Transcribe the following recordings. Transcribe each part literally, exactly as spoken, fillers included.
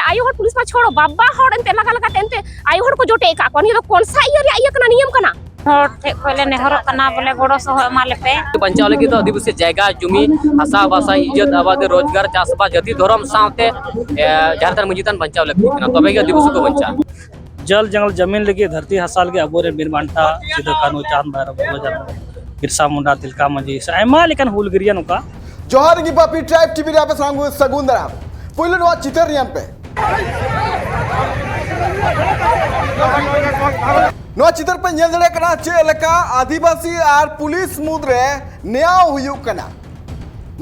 ᱟᱭᱳ ᱦᱚᱲ ᱯᱩᱞᱤᱥ ᱢᱟ ᱪᱷᱚᱲᱚ, ᱵᱟᱵᱟ ᱦᱚᱲ ᱮᱱᱛᱮ ᱞᱟᱜᱟ ᱞᱟᱜᱟ ᱛᱮ ᱮᱱᱛᱮ ᱟᱭᱳ ᱦᱚᱲ ᱠᱚ ᱡᱚᱴᱮᱫ ᱟᱠᱟᱫ ᱠᱚᱣᱟ᱾ ᱱᱤᱭᱟᱹ ᱫᱚ ᱠᱚᱱᱥᱟ ᱤᱭᱟᱹ ᱨᱮᱭᱟᱜ ᱤᱭᱟᱹ ᱠᱟᱱᱟ, ᱱᱤᱭᱚᱢ ᱠᱟᱱᱟ᱾ ᱦᱚᱲ ᱴᱷᱮᱱ ᱠᱷᱚᱱ ᱞᱮ ᱱᱮᱦᱚᱨᱚᱜ ᱠᱟᱱᱟ, ᱵᱚᱞᱮ ᱜᱚᱲᱚ ᱥᱚᱦᱚᱫ ᱮᱢᱟ ᱞᱮᱯᱮ᱾ ᱵᱟᱧᱪᱟᱣ ᱞᱟᱹᱜᱤᱫ ᱫᱚ ᱟᱹᱫᱤᱵᱟᱹᱥᱤ ᱡᱟᱭᱜᱟ ᱡᱩᱢᱤ, ᱦᱟᱥᱟ ᱵᱷᱟᱥᱟ, ᱤᱡᱽᱡᱚᱛ ᱟᱵᱟᱫ, ᱨᱳᱡᱽᱜᱟᱨ, ᱪᱟᱥᱵᱟᱥ, ᱡᱟᱹᱛᱤ ᱫᱷᱚᱨᱚᱢ ᱥᱟᱶᱛᱮ, ᱮ, ᱡᱟᱦᱮᱨ ᱛᱷᱟᱱ ᱢᱟᱹᱡᱷᱤ ᱛᱷᱟᱱ ᱵᱟᱧᱪᱟᱣ ᱞᱟᱹᱠᱛᱤ ᱠᱟᱱᱟ, ᱛᱚᱵᱮ ᱜᱮ ᱟᱹᱫᱤᱵᱟᱹᱥᱤ ᱠᱚ ᱵᱟᱧᱪᱟᱜᱼᱟ᱾ ᱡᱚᱞ ᱡᱚᱝᱜᱚᱞ ᱡᱟᱢᱤᱱ ᱞᱟᱹᱜᱤᱫ ᱫᱷᱟᱹᱨᱛᱤ ᱦᱟᱥᱟ ᱞᱟᱹᱜᱤᱫ ᱟᱵᱚᱨᱮᱱ ᱵᱤᱨ ᱵᱟᱱᱴᱟ ᱥᱤᱫᱩ ᱠᱟᱹᱱᱦᱩ, ᱪᱟᱸᱫᱽ ᱵᱷᱟᱭᱨᱚ, ᱯᱷᱩᱞᱳ ᱡᱷᱟᱱᱳ, ᱵᱤᱨᱥᱟ ᱢᱩᱱᱰᱟ, ᱛᱤᱞᱠᱟ ᱢᱟᱹᱡᱷᱤ ᱥᱮ ᱟᱭᱢᱟ ᱞᱮᱠᱟᱱ ᱦᱩᱞᱜᱟᱹᱨᱤᱭᱟᱹ ᱱᱚᱝᱠᱟ᱾ ᱡᱚᱦᱟᱨ ᱜᱮ ᱯᱟᱯᱤ ᱴᱨᱟᱭᱤᱵ ᱴᱤᱵᱷᱤ ᱨᱮ ᱟᱯᱮ ᱥᱟᱱᱟᱢ ᱠᱚ ᱥᱟᱹᱜᱩᱱ ᱫᱟᱨᱟᱢ᱾ ᱯᱩᱭᱞᱩ ᱱᱚᱣᱟ ᱪᱤᱛᱟᱹᱨ ᱧᱮᱞ ᱯᱮ᱾ ᱱᱚᱣᱟ ᱪᱤᱛᱟᱹᱨ ᱯᱮ ᱧᱮᱞ ᱫᱟᱲᱮᱭᱟᱜ ᱠᱟᱱᱟ ᱪᱮᱫ ᱞᱮᱠᱟ ᱟᱹᱫᱤᱵᱟᱹᱥᱤ ᱟᱨ ᱯᱩᱞᱤᱥ ᱢᱩᱫᱽᱨᱮ ᱱᱮᱭᱟᱣ ᱦᱩᱭᱩᱜ ᱠᱟᱱᱟ᱾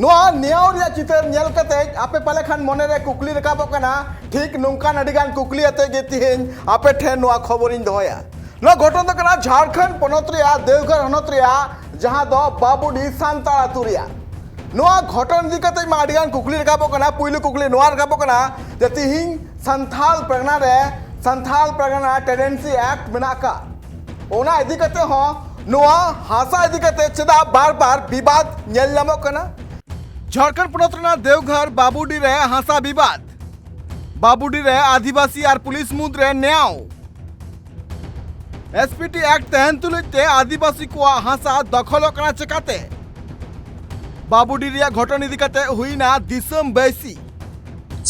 ᱱᱚᱣᱟ ᱱᱮᱭᱟᱣ ᱨᱮᱭᱟᱜ ᱪᱤᱛᱟᱹᱨ ᱧᱮᱞ ᱠᱟᱛᱮ ᱟᱯᱮ ᱯᱟᱞᱮ ᱠᱷᱟᱱ ᱢᱚᱱᱮᱨᱮ ᱠᱩᱠᱞᱤ ᱨᱟᱠᱟᱵᱚᱜ ᱠᱟᱱᱟ᱾ ᱴᱷᱤᱠ ᱱᱚᱝᱠᱟᱱ ᱟᱹᱰᱤᱜᱟᱱ ᱠᱩᱠᱞᱤ ᱟᱛᱮ ᱜᱮ ᱛᱤᱦᱤᱧ ᱟᱯᱮ ᱴᱷᱮᱱ ᱱᱚᱣᱟ ᱠᱷᱚᱵᱚᱨᱤᱧ ᱫᱚᱦᱚᱭᱟ᱾ ᱱᱚᱣᱟ ᱜᱷᱚᱴᱚᱱ ᱫᱚ ᱠᱟᱱᱟ ᱡᱷᱟᱲᱠᱷᱚᱸᱰ ᱯᱚᱱᱚᱛ ᱨᱮᱭᱟᱜ ᱫᱮᱣᱜᱷᱚᱨ ᱦᱚᱱᱚᱛ ᱨᱮᱭᱟᱜ, ᱡᱟᱦᱟᱸ ᱫᱚ ᱵᱟᱵᱩᱰᱤ ᱥᱟᱱᱛᱟᱲ ᱟᱹᱛᱩ ᱨᱮᱭᱟᱜ᱾ ᱱᱚᱣᱟ ᱜᱷᱚᱴᱚᱱ ᱤᱫᱤ ᱠᱟᱛᱮ ᱢᱟ ᱟᱹᱰᱤᱜᱟᱱ ᱠᱩᱠᱞᱤ ᱨᱟᱠᱟᱵᱚᱜ ᱠᱟᱱᱟ᱾ ᱯᱩᱭᱞᱩ ᱠᱩᱠᱞᱤ ᱱᱚᱣᱟ ᱨᱟᱠᱟᱵᱚᱜ ᱠᱟᱱᱟ ᱡᱮ ᱛᱤᱦᱤᱧ ᱥᱟᱱᱛᱷᱟᱞ ᱯᱟᱨᱜᱟᱱᱟ ᱨᱮ ᱥᱟᱱᱛᱷᱟᱞ ᱯᱟᱨᱜᱟᱱᱟ ᱴᱮᱱᱰᱮᱱᱥᱤ ᱮᱠᱴ ᱢᱮᱱᱟᱜ ᱟᱠᱟᱫ, ᱚᱱᱟ ᱤᱫᱤ ᱠᱟᱛᱮ ᱦᱚᱸ ᱱᱚᱣᱟ ᱦᱟᱥᱟ ᱤᱫᱤ ᱠᱟᱛᱮ ᱪᱮᱫᱟᱜ ᱵᱟᱨ ᱵᱟᱨ ᱵᱤᱵᱟᱫ ᱧᱮᱞ ᱧᱟᱢᱚᱜ ᱠᱟᱱᱟ? ᱡᱷᱟᱲᱠᱷᱚᱸᱰ ᱯᱚᱱᱚᱛ ᱨᱮᱱᱟᱜ ᱫᱮᱣᱜᱷᱚᱨ ᱵᱟᱵᱩᱰᱤ ᱨᱮ ᱦᱟᱥᱟ ᱵᱤᱵᱟᱫ, ᱵᱟᱵᱩᱰᱤ ᱨᱮ ᱟᱹᱫᱤᱵᱟᱹᱥᱤ ᱟᱨ ᱯᱩᱞᱤᱥ ᱢᱩᱫᱽ ᱨᱮ ᱱᱮᱭᱟᱣ᱾ ᱮᱥᱯᱤᱴᱤ ᱮᱠᱴ ᱛᱟᱦᱮᱱ ᱛᱩᱞᱩᱡ ᱛᱮ ᱟᱹᱫᱤᱵᱟᱹᱥᱤ ᱠᱚᱣᱟᱜ ᱦᱟᱥᱟ ᱫᱚᱠᱷᱚᱞᱚᱜ ᱠᱟᱱᱟ ᱪᱮᱠᱟᱛᱮ? ᱵᱟᱵᱩᱰᱤ ᱨᱮᱭᱟᱜ ᱜᱷᱚᱴᱚᱱ ᱤᱫᱤ ᱠᱟᱛᱮ ᱦᱩᱭᱱᱟ ᱫᱤᱥᱚᱢ ᱵᱟᱹᱭᱥᱤ᱾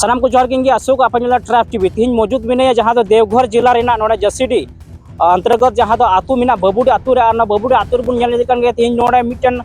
ᱥᱟᱱᱟᱢ ᱠᱚ ᱡᱚᱦᱟᱨ ᱜᱮ, ᱤᱧ ᱜᱮ ᱟᱥᱳᱠ, ᱟᱯᱮ ᱧᱮᱞ ᱫᱟ ᱴᱨᱟᱭᱤᱵ ᱴᱤᱵᱷᱤ᱾ ᱛᱤᱦᱤᱧ ᱢᱚᱡᱩᱫ ᱢᱤᱱᱟᱹᱧᱟ ᱡᱟᱦᱟᱸ ᱫᱚ ᱫᱮᱣᱜᱷᱚᱨ ᱡᱮᱞᱟ ᱨᱮᱱᱟᱜ ᱱᱚᱰᱮ ᱡᱟᱹᱥᱤᱰᱤ, ᱟ, ᱚᱱᱛᱚᱨᱜᱚᱛ ᱡᱟᱦᱟᱸ ᱫᱚ ᱟᱹᱛᱩ ᱢᱮᱱᱟᱜ ᱵᱟᱹᱵᱩᱰᱤ ᱟᱹᱛᱩ ᱨᱮ᱾ ᱟᱨ ᱚᱱᱟ ᱵᱟᱹᱵᱩᱰᱤ ᱟᱹᱛᱩ ᱨᱮᱵᱚᱱ ᱧᱮᱞ ᱤᱫᱤ ᱠᱟᱱ ᱜᱮᱭᱟ ᱛᱤᱦᱤᱧ ᱱᱚᱰᱮ ᱢᱤᱫᱴᱮᱱ,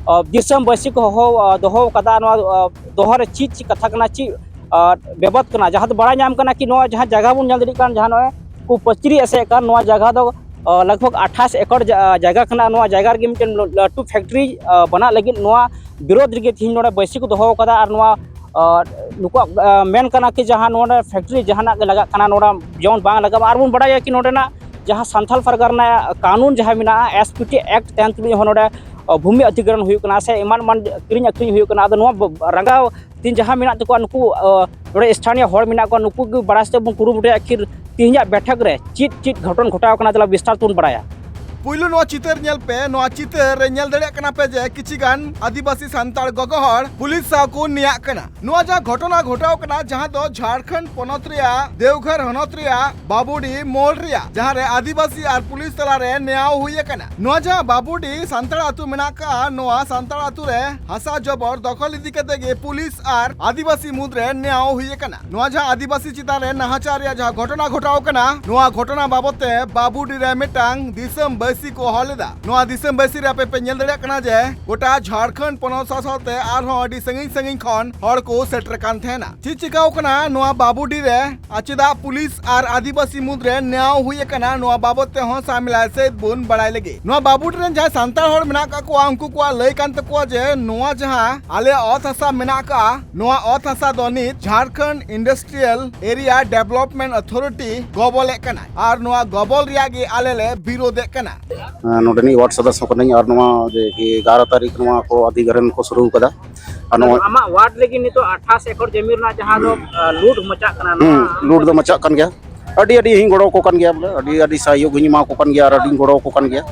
ᱟ, ᱫᱤᱥᱚᱢ ᱵᱟᱹᱭᱥᱤ ᱠᱚ ᱦᱚᱦᱚ, ᱟ, ᱫᱚᱦᱚ ᱠᱟᱫᱟ᱾ ᱱᱚᱣᱟ, ᱟ, ᱫᱚᱦᱚ ᱨᱮ ᱪᱮᱫ ᱪᱮᱫ ᱠᱟᱛᱷᱟ ᱠᱟᱱᱟ, ᱪᱮᱫ, ᱟ, ᱵᱮᱵᱚᱫ ᱠᱟᱱᱟ, ᱡᱟᱦᱟᱸ ᱫᱚ ᱵᱟᱲᱟᱭ ᱧᱟᱢ ᱠᱟᱱᱟ ᱠᱤ ᱱᱚᱣᱟ ᱡᱟᱦᱟᱸ ᱡᱟᱭᱜᱟ ᱵᱚᱱ ᱧᱮᱞ ᱫᱟᱲᱮᱭᱟᱜ ᱠᱟᱱ, ᱡᱟᱦᱟᱸ ᱱᱚᱜᱼᱚᱭ ᱠᱚ ᱯᱟᱹᱪᱨᱤ ᱮᱥᱮᱫ ᱠᱟᱱ, ᱱᱚᱣᱟ ᱡᱟᱭᱜᱟ ᱫᱚ, ᱟ, ᱞᱟᱜᱽ ᱵᱷᱟᱜᱽ ᱟᱴᱷᱟᱥ ᱮᱠᱚᱨ ᱡᱟ-, ᱡᱟᱭᱜᱟ ᱠᱟᱱᱟ᱾ ᱱᱚᱣᱟ ᱡᱟᱭᱜᱟ ᱨᱮᱜᱮ ᱢᱤᱫᱴᱮᱱ ᱞᱟᱹᱴᱩ ᱯᱷᱮᱠᱴᱨᱤ, ᱟ, ᱵᱮᱱᱟᱜ ᱞᱟᱹᱜᱤᱫ ᱱᱚᱣᱟ ᱵᱤᱨᱳᱫᱷ ᱨᱮᱜᱮ ᱛᱤᱦᱤᱧ ᱱᱚᱰᱮ ᱵᱟᱹᱭᱥᱤ ᱠᱚ ᱫᱚᱦᱚ ᱟᱠᱟᱫᱟ᱾ ᱟᱨ ᱱᱚᱣᱟ, ᱟ, ᱱᱩᱠᱩᱣᱟᱜ, ᱟ, ᱢᱮᱱ ᱠᱟᱱᱟ ᱠᱤ ᱡᱟᱦᱟᱸ ᱱᱚᱰᱮ ᱯᱷᱮᱠᱴᱨᱤ ᱡᱟᱦᱟᱱᱟᱜ ᱜᱮ ᱞᱟᱜᱟᱜ ᱠᱟᱱᱟ, ᱱᱚᱰᱮ ᱡᱮᱢᱚᱱ ᱵᱟᱝ ᱞᱟᱜᱟᱜ ᱢᱟ᱾ ᱟᱨ ᱵᱚᱱ ᱵᱟᱲᱟᱭᱟ ᱠᱤ ᱱᱚᱰᱮᱱᱟᱜ ᱡᱟᱦᱟᱸ ᱥᱟᱱᱛᱟᱞ ᱯᱟᱨᱜᱟᱱᱟ ᱨᱮᱱᱟᱜ ᱠᱟᱹᱱᱩᱱ ᱡᱟᱦᱟᱸ ᱢᱮᱱᱟᱜᱼᱟ, ᱮᱥᱯᱤᱴᱤ ᱮᱠᱴ ᱛᱟᱦᱮᱱ ᱛᱩᱞᱩᱡ ᱦᱚᱸ ᱱᱚᱰᱮ, ᱟ, ᱵᱷᱩᱢᱤ ᱚᱫᱷᱤᱜᱨᱚᱦᱚᱱ ᱦᱩᱭᱩᱜ ᱠᱟᱱᱟ ᱥᱮ ᱮᱢᱟᱱ ᱮᱢᱟᱱ ᱠᱤᱨᱤᱧ ᱟᱹᱠᱷᱨᱤᱧ ᱦᱩᱭᱩᱜ ᱠᱟᱱᱟ᱾ ᱟᱫᱚ ᱱᱚᱣᱟ ᱵ-, ᱨᱟᱸᱜᱟᱣ ᱛᱤᱦᱤᱧ ᱡᱟᱦᱟᱸ ᱢᱮᱱᱟᱜ ᱛᱟᱠᱚᱣᱟ ᱱᱩᱠᱩ, ᱟ, ᱱᱚᱰᱮ ᱥᱛᱷᱟᱱᱤᱭᱚ ᱦᱚᱲ ᱢᱮᱱᱟᱜ ᱠᱚᱣᱟ, ᱱᱩᱠᱩ ᱜᱮ ᱵᱟᱲᱟᱭ ᱥᱟᱛᱮ ᱵᱚᱱ ᱠᱩᱨᱩᱢᱩᱴᱩᱭᱟ᱾ ᱟᱹᱠᱷᱤᱨ ᱛᱤᱦᱤᱧᱟᱜ ᱵᱮᱴᱷᱚᱠ ᱨᱮ ᱪᱮᱫ ᱪᱮᱫ ᱜᱷᱚᱴᱚᱱ ᱜᱷᱚᱴᱟᱣ ᱠᱟᱱᱟ, ᱛᱟᱦᱚᱞᱮ ᱵᱤᱥᱛᱟᱨ ᱛᱮᱵᱚᱱ ᱵᱟᱲᱟᱭᱟ᱾ ᱯᱩᱭᱞᱩ ᱱᱚᱣᱟ ᱪᱤᱛᱟᱹᱨ ᱧᱮᱞ ᱯᱮ᱾ ᱱᱚᱣᱟ ᱪᱤᱛᱟᱹᱨ ᱨᱮ ᱧᱮᱞ ᱫᱟᱲᱮᱭᱟᱜ ᱠᱟᱱᱟ ᱯᱮ ᱡᱮ ᱠᱤᱪᱷᱤ ᱜᱟᱱ ᱟᱹᱫᱤᱵᱟᱹᱥᱤ ᱥᱟᱱᱛᱟᱲ ᱜᱚᱜᱚ ᱦᱚᱲ ᱯᱩᱞᱤᱥ ᱥᱟᱶ ᱠᱚ ᱱᱮᱭᱟᱜ ᱠᱟᱱᱟ᱾ ᱱᱚᱣᱟ ᱡᱟᱦᱟᱸ ᱜᱷᱚᱴᱚᱱᱟ ᱜᱷᱚᱴᱟᱣ ᱠᱟᱱᱟ, ᱡᱟᱦᱟᱸ ᱫᱚ ᱡᱷᱟᱲᱠᱷᱚᱸᱰ ᱯᱚᱱᱚᱛ ᱨᱮᱭᱟᱜ ᱫᱮᱣᱜᱷᱚᱨ ᱦᱚᱱᱚᱛ ᱨᱮᱭᱟᱜ ᱵᱟᱵᱩᱰᱤ ᱢᱳᱲ ᱨᱮᱭᱟᱜ, ᱡᱟᱦᱟᱸ ᱨᱮ ᱟᱹᱫᱤᱵᱟᱹᱥᱤ ᱟᱨ ᱯᱩᱞᱤᱥ ᱛᱟᱞᱟ ᱨᱮ ᱱᱮᱭᱟᱣ ᱦᱩᱭ ᱟᱠᱟᱱᱟ᱾ ᱱᱚᱣᱟ ᱡᱟᱦᱟᱸ ᱵᱟᱵᱩᱰᱤ ᱥᱟᱱᱛᱟᱲ ᱟᱹᱛᱩ ᱢᱮᱱᱟᱜ ᱠᱟᱜᱼᱟ, ᱱᱚᱣᱟ ᱥᱟᱱᱛᱟᱲ ᱟᱹᱛᱩ ᱨᱮ ᱦᱟᱥᱟ ᱡᱚᱵᱚᱨ ᱫᱚᱠᱷᱚᱞ ᱤᱫᱤ ᱠᱟᱛᱮ ᱜᱮ ᱯᱩᱞᱤᱥ ᱟᱨ ᱟᱹᱫᱤᱵᱟᱹᱥᱤ ᱢᱩᱫᱽ ᱨᱮ ᱱᱮᱭᱟᱣ ᱦᱩᱭ ᱟᱠᱟᱱᱟ᱾ ᱱᱚᱣᱟ ᱡᱟᱦᱟᱸ ᱟᱹᱫᱤᱵᱟᱹᱥᱤ ᱪᱮᱛᱟᱱ ᱨᱮ ᱱᱟᱦᱟᱪᱟᱨ ᱨᱮᱭᱟᱜ ᱡᱟᱦᱟᱸ ᱜᱷᱚᱴᱚᱱᱟ ᱜᱷᱚᱴᱟᱣ ᱠᱟᱱᱟ, ᱱᱚᱣᱟ ᱜᱷᱚᱴᱚᱱᱟ ᱵᱟᱵᱚᱛ ᱛᱮ ᱵᱟᱵᱩᱰᱤ ᱨᱮ ᱢᱤᱫᱴᱟᱝ ᱫᱤᱥᱚᱢ ᱵᱟᱹᱥᱤ ᱠᱚ ᱦᱚᱦᱚ ᱞᱮᱫᱟ᱾ ᱱᱚᱣᱟ ᱫᱤᱥᱚᱢ ᱵᱟᱹᱥᱤ ᱨᱮ ᱟᱯᱮ ᱯᱮ ᱧᱮᱞ ᱫᱟᱲᱮᱭᱟᱜ ᱠᱟᱱᱟ ᱡᱮ ᱜᱚᱴᱟ ᱡᱷᱟᱲᱠᱷᱚᱸᱰ ᱯᱚᱱᱚᱛ ᱥᱟᱶ ᱥᱟᱶᱛᱮ ᱟᱨᱦᱚᱸ ᱟᱹᱰᱤ ᱥᱟᱺᱜᱤᱧ ᱥᱟᱺᱜᱤᱧ ᱠᱷᱚᱱ ᱦᱚᱲ ᱠᱚ ᱥᱮᱴᱮᱨ ᱠᱟᱱ ᱛᱟᱦᱮᱱᱟ᱾ ᱪᱮᱫ ᱪᱤᱠᱟᱹᱣ ᱠᱟᱱᱟ ᱱᱚᱣᱟ ᱵᱟᱵᱩᱰᱤ ᱨᱮ? ᱟᱨ ᱪᱮᱫᱟᱜ ᱯᱩᱞᱤᱥ ᱟᱨ ᱟᱹᱫᱤᱵᱟᱹᱥᱤ ᱢᱩᱫᱽᱨᱮ ᱱᱮᱭᱟᱣ ᱦᱩᱭ ᱟᱠᱟᱱᱟ, ᱱᱚᱣᱟ ᱵᱟᱵᱚᱛ ᱛᱮᱦᱚᱸ ᱥᱟᱢᱤᱞᱟ ᱥᱮᱫ ᱵᱚᱱ ᱵᱟᱲᱟᱭ ᱞᱮᱜᱮ᱾ ᱱᱚᱣᱟ ᱵᱟᱵᱩᱰᱤ ᱨᱮᱱ ᱡᱟᱦᱟᱸᱭ ᱥᱟᱱᱛᱟᱲ ᱦᱚᱲ ᱢᱮᱱᱟᱜ ᱠᱟᱜ ᱠᱚᱣᱟ, ᱩᱱᱠᱩ ᱠᱚᱣᱟᱜ ᱞᱟᱹᱭ ᱠᱟᱱ ᱛᱟᱠᱚᱣᱟ ᱡᱮ ᱱᱚᱣᱟ ᱡᱟᱦᱟᱸ ᱟᱞᱮᱭᱟᱜ ᱚᱛ ᱦᱟᱥᱟ ᱢᱮᱱᱟᱜ ᱠᱟᱜᱼᱟ, ᱱᱚᱣᱟ ᱚᱛ ᱦᱟᱥᱟ ᱫᱚ ᱱᱤᱛ Jharkhand industrial area development authority ᱜᱚᱵᱚᱞᱮᱫ ᱠᱟᱱᱟᱭ ᱟᱨ ᱱᱚᱣᱟ ᱜᱚᱵᱚᱞ ᱨᱮᱭᱟᱜ ᱜᱮ ᱟᱞᱮ ᱞᱮ ᱵᱤᱨᱳᱫᱷᱮᱫ ᱠᱟᱱᱟ᱾ ᱱᱚᱰᱮᱱᱤᱡ ᱣᱟᱨᱰ ᱥᱚᱫᱚᱥᱥᱚ ᱠᱟᱹᱱᱟᱹᱧ ᱟᱨ ᱱᱚᱣᱟ ᱡᱮ ᱮᱜᱟᱨᱚ ᱛᱟᱹᱨᱤᱠᱷ ᱱᱚᱣᱟ ᱠᱚ ᱟᱹᱫᱤ ᱜᱟᱨᱮᱱ ᱠᱚ ᱥᱩᱨᱩ ᱠᱟᱫᱟ᱾ ᱟᱨ ᱱᱚᱣᱟ ᱟᱢᱟᱜ ᱣᱟᱨᱰ ᱞᱟᱹᱜᱤᱫ ᱱᱤᱛᱚᱜ ᱟᱴᱷᱟᱥ ᱮᱠᱚᱨ ᱡᱚᱢᱤ ᱨᱮᱱᱟᱜ ᱡᱟᱦᱟᱸ ᱫᱚ, ᱟᱸ, ᱞᱩᱴ ᱢᱟᱪᱟᱜ ᱠᱟᱱᱟ, ᱦᱩᱸ, ᱱᱚᱣᱟ ᱞᱩᱴ ᱫᱚ ᱢᱟᱪᱟᱜ ᱠᱟᱱ ᱜᱮᱭᱟ᱾ ᱟᱹᱰᱤ ᱟᱹᱰᱤ ᱤᱧ ᱜᱚᱲᱚ ᱟᱠᱚ ᱠᱟᱱ ᱜᱮᱭᱟ, ᱵᱚᱞᱮ ᱟᱹᱰᱤ ᱟᱹᱰᱤ ᱥᱟᱦᱟᱭᱳᱜᱽ ᱤᱧ ᱮᱢᱟ ᱠᱚ ᱠᱟᱱ ᱜᱮᱭᱟ ᱟᱨ ᱟᱹᱰᱤᱧ ᱜᱚᱲᱚ ᱟᱠᱚ ᱠᱟᱱ ᱜᱮᱭᱟ᱾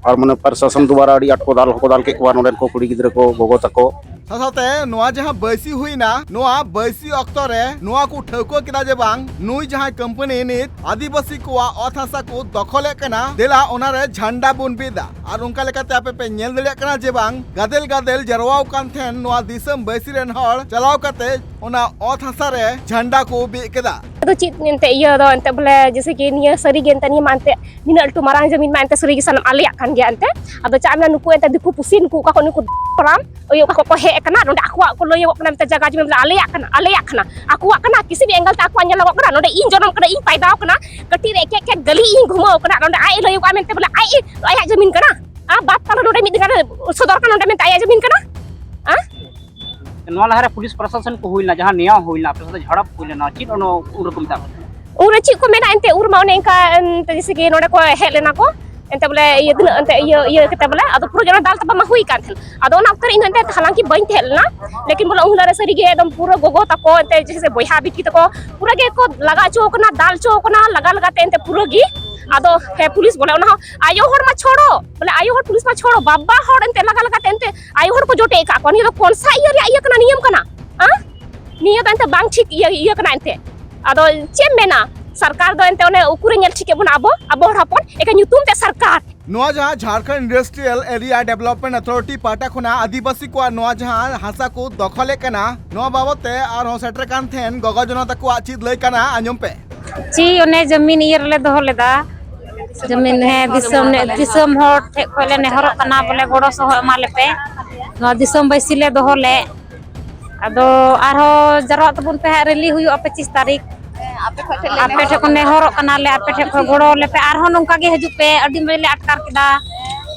ᱟᱨ ᱢᱟᱱᱮ ᱯᱨᱚᱥᱟᱥᱚᱱ ᱫᱩᱣᱟᱨᱟ ᱟᱹᱰᱤ ᱟᱸᱴ ᱠᱚ ᱫᱟᱞ ᱦᱚᱸᱠᱚ ᱫᱟᱞ ᱠᱮᱫ ᱠᱚᱣᱟ ᱱᱚᱰᱮᱱ ᱠᱚ ᱠᱩᱲᱤ ᱜᱤᱫᱽᱨᱟᱹ ᱠᱚ, ᱜᱚᱜᱚ ᱛᱟᱠᱚ᱾ ᱥᱟᱶ ᱥᱟᱶᱛᱮ ᱱᱚᱣᱟ ᱡᱟᱦᱟᱸ ᱵᱟᱹᱭᱥᱤ ᱦᱩᱭᱱᱟ, ᱱᱚᱣᱟ ᱵᱟᱹᱭᱥᱤ ᱚᱠᱛᱚ ᱨᱮ ᱱᱚᱣᱟ ᱠᱚ ᱴᱷᱟᱹᱣᱠᱟᱹ ᱠᱮᱫᱟ ᱡᱮ ᱵᱟᱝ, ᱱᱩᱭ ᱡᱟᱦᱟᱸᱭ ᱠᱳᱢᱯᱟᱱᱤ ᱱᱤᱛ ᱟᱹᱫᱤᱵᱟᱹᱥᱤ ᱠᱚᱣᱟᱜ ᱚᱛ ᱦᱟᱥᱟ ᱠᱚ ᱫᱚᱠᱷᱚᱞᱮᱫ ᱠᱟᱱᱟ, ᱫᱮᱞᱟ ᱚᱱᱟᱨᱮ ᱡᱷᱟᱱᱰᱟ ᱵᱚᱱ ᱵᱤᱫᱟ᱾ ᱟᱨ ᱚᱱᱠᱟ ᱞᱮᱠᱟᱛᱮ ᱟᱯᱮ ᱯᱮ ᱧᱮᱞ ᱫᱟᱲᱮᱭᱟᱜ ᱠᱟᱱᱟ ᱡᱮ ᱵᱟᱝ, ᱜᱟᱫᱮᱞ ᱜᱟᱫᱮᱞ ᱡᱟᱨᱣᱟᱣ ᱠᱟᱱ ᱛᱟᱦᱮᱱ ᱱᱚᱣᱟ ᱫᱤᱥᱚᱢ ᱵᱟᱹᱭᱥᱤ ᱨᱮᱱ ᱦᱚᱲ ᱪᱟᱞᱟᱣ ᱠᱟᱛᱮ ᱚᱱᱟ ᱚᱛ ᱦᱟᱥᱟ ᱨᱮ ᱡᱷᱟᱱᱰᱟ ᱠᱚ ᱵᱤᱫ ᱠᱮᱫᱟ᱾ ᱟᱫᱚ ᱪᱮᱫ ᱮᱱᱛᱮ ᱤᱭᱟᱹ ᱫᱚ ᱮᱱᱛᱮ ᱵᱚᱞᱮ ᱡᱮᱭᱥᱮ ᱠᱤ ᱱᱤᱭᱟᱹ ᱥᱟᱹᱨᱤ ᱜᱮ ᱮᱱᱛᱮ ᱱᱤᱭᱟᱹ ᱢᱟ ᱮᱱᱛᱮ ᱱᱤᱱᱟᱹᱜ ᱞᱟᱹᱴᱩ ᱢᱟᱨᱟᱝ ᱡᱟᱹᱢᱤᱱ ᱢᱟ ᱮᱱᱛᱮ ᱥᱟᱹᱨᱤ ᱜᱮ ᱥᱟᱱᱟᱢ ᱟᱞᱮᱭᱟᱜ ᱠᱟᱱ ᱜᱮᱭᱟ ᱮᱱᱛᱮ᱾ ᱟᱫᱚ ᱪᱟᱜ ᱢᱮ ᱱᱩᱠᱩ ᱮᱱᱛᱮ ᱫᱤᱠᱩ ᱯᱩᱥᱤ ᱱᱩᱠᱩ ᱚᱠᱟ ᱠᱷᱚᱱ ᱱᱩᱠᱩ ᱯᱟᱨᱟᱢ ᱚᱭ ᱚᱠᱟ ᱠᱚ ᱦᱮᱡ ᱟᱠᱟᱱᱟ ᱱᱚᱰᱮ ᱟᱠᱚᱣᱟᱜ ᱠᱚ ᱞᱟᱹᱭᱚᱜ ᱠᱟᱱᱟ ᱢᱮᱱᱛᱮ ᱡᱟᱭᱜᱟ ᱡᱚᱢᱤ ᱵᱚᱞᱮ ᱟᱞᱮᱭᱟᱜ ᱠᱟᱱᱟ, ᱟᱞᱮᱭᱟᱜ ᱠᱟᱱᱟ, ᱟᱠᱚᱣᱟᱜ ᱠᱟᱱᱟ, ᱠᱤᱥᱤ ᱮᱝᱜᱮᱞ ᱛᱮ ᱟᱠᱚᱣᱟᱜ ᱧᱮᱞᱚᱜᱚᱜ ᱠᱟᱱᱟ᱾ ᱱᱚᱰᱮ ᱤᱧ ᱡᱚᱱᱚᱢ ᱠᱟᱱᱟ, ᱤᱧ ᱯᱟᱭᱫᱟᱣ ᱠᱟᱱᱟ, ᱠᱟᱹᱴᱤᱡ ᱨᱮ ᱮᱠᱮ ᱮᱠᱮ ᱜᱟᱹᱞᱤ ᱤᱧ ᱜᱷᱩᱢᱟᱹᱣ ᱠᱟᱱᱟ᱾ ᱱᱚᱰᱮ ᱟᱡ ᱮ ᱞᱟᱹᱭᱚᱜᱼᱟ ᱢᱮᱱᱛᱮ ᱵᱚᱞᱮ ᱟᱡ ᱟᱭᱟᱜ ᱡᱟᱹᱢᱤᱱ ᱠᱟᱱᱟ᱾ ᱟᱨ ᱵᱟᱫ ᱛᱟᱞᱟ ᱱᱚᱰᱮ ᱢᱤᱫ ᱫᱤᱱ ᱜᱟᱱ ᱥᱚᱫᱚᱨ ᱠᱟᱱᱟ ᱱᱚᱰᱮ ᱢᱮᱱᱛᱮ ᱟᱭᱟᱜ ᱡᱟᱹᱢᱤᱱ ᱠᱟᱱᱟ᱾ ᱟᱸ? ᱱᱚᱣᱟ ᱞᱟᱦᱟᱨᱮ ᱯᱩᱞᱤᱥ ᱯᱨᱚᱥᱟᱥᱚᱱ ᱠᱚ ᱦᱩᱭ ᱞᱮᱱᱟ, ᱡᱟᱦᱟᱸ ᱱᱮᱭᱟᱣ ᱦᱩᱭ ᱞᱮᱱᱟ, ᱟᱯᱮ ᱥᱟᱛᱮ ᱡᱷᱟᱲᱟᱯ ᱦᱩᱭ ᱞᱮᱱᱟ, ᱪᱮᱫ ᱚᱱᱟ ᱩᱱ ᱨᱮᱠᱚ ᱢᱮᱛᱟᱜ ᱠᱟᱱᱟ? ᱩᱱᱨᱮ ᱪᱮᱫ ᱠᱚ ᱢᱮᱱᱟ ᱮᱱᱛᱮ, ᱩᱱ ᱢᱟ ᱚᱱᱮ ᱚᱱᱠᱟ, ᱮᱱᱛᱮ ᱡᱮᱭᱥᱮ ᱠᱤ ᱱᱚᱰᱮ ᱠᱚ ᱦᱮᱡ ᱞᱮᱱᱟ ᱠᱚ, ᱮᱱᱛᱮ ᱵᱚᱞᱮ ᱤᱭᱟᱹ ᱛᱤᱱᱟᱹᱜ ᱮᱱᱛᱮ ᱤᱭᱟᱹ, ᱤᱭᱟᱹ ᱠᱟᱛᱮ ᱵᱚᱞᱮ, ᱟᱫᱚ ᱯᱩᱨᱟᱹ ᱜᱮ ᱚᱱᱟ ᱫᱟᱞ ᱛᱟᱯᱟᱢ ᱢᱟ ᱦᱩᱭ ᱠᱟᱱ ᱛᱟᱦᱮᱸᱱ᱾ ᱟᱫᱚ ᱚᱱᱟ ᱚᱠᱛᱮ ᱨᱮ ᱤᱧ ᱫᱚ ᱮᱱᱛᱮ ᱦᱟᱞᱟᱝᱠᱤ ᱵᱟᱹᱧ ᱛᱟᱦᱮᱸ ᱞᱮᱱᱟ, ᱞᱮᱠᱤᱱ ᱵᱚᱞᱮ ᱩᱱ ᱦᱤᱞᱳᱜ ᱨᱮ ᱥᱟᱹᱨᱤ ᱜᱮ ᱮᱠᱫᱚᱢ ᱯᱩᱨᱟᱹ ᱜᱚᱜᱚ ᱛᱟᱠᱚ ᱮᱱᱛᱮ ᱡᱮᱭᱥᱮ ᱵᱚᱭᱦᱟ ᱵᱤᱴᱤ ᱛᱟᱠᱚ ᱯᱩᱨᱟᱹ ᱜᱮᱠᱚ ᱞᱟᱜᱟ ᱦᱚᱪᱚ ᱠᱟᱱᱟ, ᱫᱟᱞ ᱦᱚᱪᱚ ᱠᱟᱱᱟ, ᱞᱟᱜᱟ ᱞᱟᱜᱟ ᱛᱮ ᱮᱱᱛᱮ ᱯᱩᱨᱟᱹ ᱜᱮ ᱟᱫᱚ ᱦᱮᱸ, ᱯᱩᱞᱤᱥ ᱵᱚᱞᱮ, ᱚᱱᱟ ᱦᱚᱸ ᱟᱭᱳ ᱦᱚᱲ ᱢᱟ ᱪᱷᱚᱲᱚ, ᱵᱚᱞᱮ ᱟᱭᱳ ᱦᱚᱲ ᱯᱩᱞᱤᱥ ᱢᱟ ᱪᱷᱚᱲᱚ, ᱵᱟᱵᱟ ᱦᱚᱲ ᱮᱱᱛᱮ ᱞᱟᱜᱟ ᱞᱟᱜᱟ ᱛᱮ ᱮᱱᱛᱮ ᱟᱭᱳ ᱦᱚᱲ ᱠᱚ ᱡᱚᱴᱮᱫ ᱟᱠᱟᱫ ᱠᱚᱣᱟ᱾ ᱱᱤᱭᱟᱹ ᱫᱚ ᱠᱚᱱᱥᱟ ᱤᱭᱟᱹ ᱨᱮᱭᱟᱜ ᱤᱭᱟᱹ ᱠᱟᱱᱟ, ᱱᱤᱭᱚᱢ ᱠᱟᱱᱟ? ᱦᱮᱸ, ᱱᱤᱭᱟᱹ ᱫᱚ ᱮᱱᱛᱮ ᱵᱟᱝ ᱴᱷᱤᱠ ᱤᱭᱟᱹ, ᱤᱭᱟᱹ ᱠᱟᱱᱟ ᱮᱱᱛᱮ᱾ ᱟᱫᱚ ᱪᱮᱫ ᱮᱢ ᱢᱮᱱᱟ, ᱥᱚᱨᱠᱟᱨ ᱫᱚ ᱮᱱᱛᱮ ᱚᱱᱮ ᱩᱠᱩᱨᱮ ᱧᱮᱞ ᱴᱷᱤᱠᱮᱫ ᱵᱚᱱᱟ ᱟᱵᱚ, ᱟᱵᱚ ᱦᱚᱲ ᱦᱚᱯᱚᱱ, ᱮᱠᱮᱱ ᱧᱩᱛᱩᱢ ᱛᱮ ᱥᱚᱨᱠᱟᱨ᱾ ᱱᱚᱣᱟ ᱡᱟᱦᱟᱸ Jharkhand industrial area development authority ᱯᱟᱦᱴᱟ ᱠᱷᱚᱱᱟᱜ ᱟᱹᱫᱤᱵᱟᱹᱥᱤ ᱠᱚᱣᱟᱜ ᱱᱚᱣᱟ ᱡᱟᱦᱟᱸ ᱦᱟᱥᱟ ᱠᱚ ᱫᱚᱠᱷᱚᱞᱮᱫ ᱠᱟᱱᱟ, ᱱᱚᱣᱟ ᱵᱟᱵᱚᱫ ᱛᱮ ᱟᱨᱦᱚᱸ ᱥᱮᱴᱮᱨ ᱠᱟᱱ ᱛᱟᱦᱮᱱ ᱜᱚᱜᱚ ᱡᱚᱱᱟ ᱛᱟᱠᱚᱣᱟᱜ ᱪᱮᱫ ᱞᱟᱹᱭ ᱠᱟᱱᱟ, ᱟᱸᱡᱚᱢ ᱯᱮ᱾ ᱪᱮᱫ ᱚᱱᱮ ᱡᱟᱹᱢᱤᱱ ᱤᱭᱟᱹ ᱨᱮᱞᱮ ᱫᱚᱦᱚ ᱞᱮᱫᱟ, ᱡᱟᱹᱢᱤᱱ, ᱦᱮᱸ, ᱫᱤᱥᱚᱢ, ᱫᱤᱥᱚᱢ ᱦᱚᱲ ᱴᱷᱮᱡ ᱠᱷᱚᱡ ᱞᱮ ᱱᱮᱦᱚᱨᱚᱜ ᱠᱟᱱᱟ, ᱵᱚᱞᱮ ᱜᱚᱲᱚ ᱥᱚᱦᱚᱫ ᱮᱢᱟ ᱞᱮᱯᱮ᱾ ᱱᱚᱣᱟ ᱫᱤᱥᱚᱢ ᱵᱟᱹᱭᱥᱤ ᱞᱮ ᱫᱚᱦᱚ ᱞᱮᱫ, ᱟᱫᱚ ᱟᱨᱦᱚᱸ ᱡᱟᱨᱣᱟᱜ ᱛᱟᱵᱚᱱ ᱯᱮ ᱦᱟᱸᱜ, ᱨᱮᱞᱤ ᱦᱩᱭᱩᱜᱼᱟ ᱯᱚᱸᱪᱤᱥ ᱛᱟᱹᱨᱤᱠᱷ᱾ ᱟᱯᱮ ᱴᱷᱮᱱ ᱠᱷᱚᱱ ᱱᱮᱦᱚᱨᱚᱜ ᱠᱟᱱᱟᱞᱮ, ᱟᱯᱮ ᱴᱷᱮᱱ ᱠᱷᱚᱱ ᱜᱚᱲᱚ ᱞᱮᱯᱮ, ᱟᱨᱦᱚᱸ ᱱᱚᱝᱠᱟ ᱜᱮ ᱦᱤᱡᱩᱜ ᱯᱮ, ᱟᱹᱰᱤ ᱢᱚᱡᱽ ᱞᱮ ᱟᱴᱠᱟᱨ ᱠᱮᱫᱟ,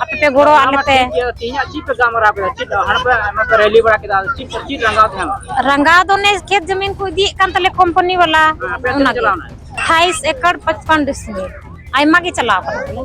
ᱟᱯᱮ ᱯᱮ ᱜᱚᱲᱚ ᱟᱞᱮ ᱯᱮ᱾ ᱛᱮᱦᱮᱧᱟᱜ ᱪᱮᱫ ᱯᱮ ᱜᱟᱞᱢᱟᱨᱟᱣ ᱠᱮᱫᱟ? ᱪᱮᱫ ᱦᱟᱱᱟ ᱯᱮ, ᱟᱭᱢᱟ ᱯᱮ ᱨᱮᱞᱤ ᱵᱟᱲᱟ ᱠᱮᱫᱟ, ᱪᱮᱫ ᱯᱮ, ᱪᱮᱫ ᱨᱟᱸᱜᱟᱣ ᱛᱟᱦᱮᱸ ᱞᱮᱱᱟ? ᱨᱟᱸᱜᱟᱣ ᱫᱚ ᱚᱱᱮ ᱠᱷᱮᱛ ᱡᱟᱹᱢᱤᱱ ᱠᱚ ᱤᱫᱤᱭᱮᱫ ᱠᱟᱱ ᱛᱟᱞᱮ ᱠᱳᱢᱯᱟᱱᱤ ᱵᱟᱞᱟ, ᱦᱮᱸ, ᱟᱯᱮ ᱟᱹᱛᱩ ᱚᱱᱟᱜᱮ᱾ ᱪᱟᱞᱟᱣ ᱮᱱᱟ? ᱟᱴᱷᱟᱭᱤᱥ ᱮᱠᱚᱨ ᱯᱟᱸᱪᱯᱟᱱᱱᱚ ᱰᱤᱥᱢᱤᱞ, ᱟᱭᱢᱟ ᱜᱮ ᱪᱟᱞᱟᱣ ᱠᱟᱱᱟ ᱵᱚᱞᱮ᱾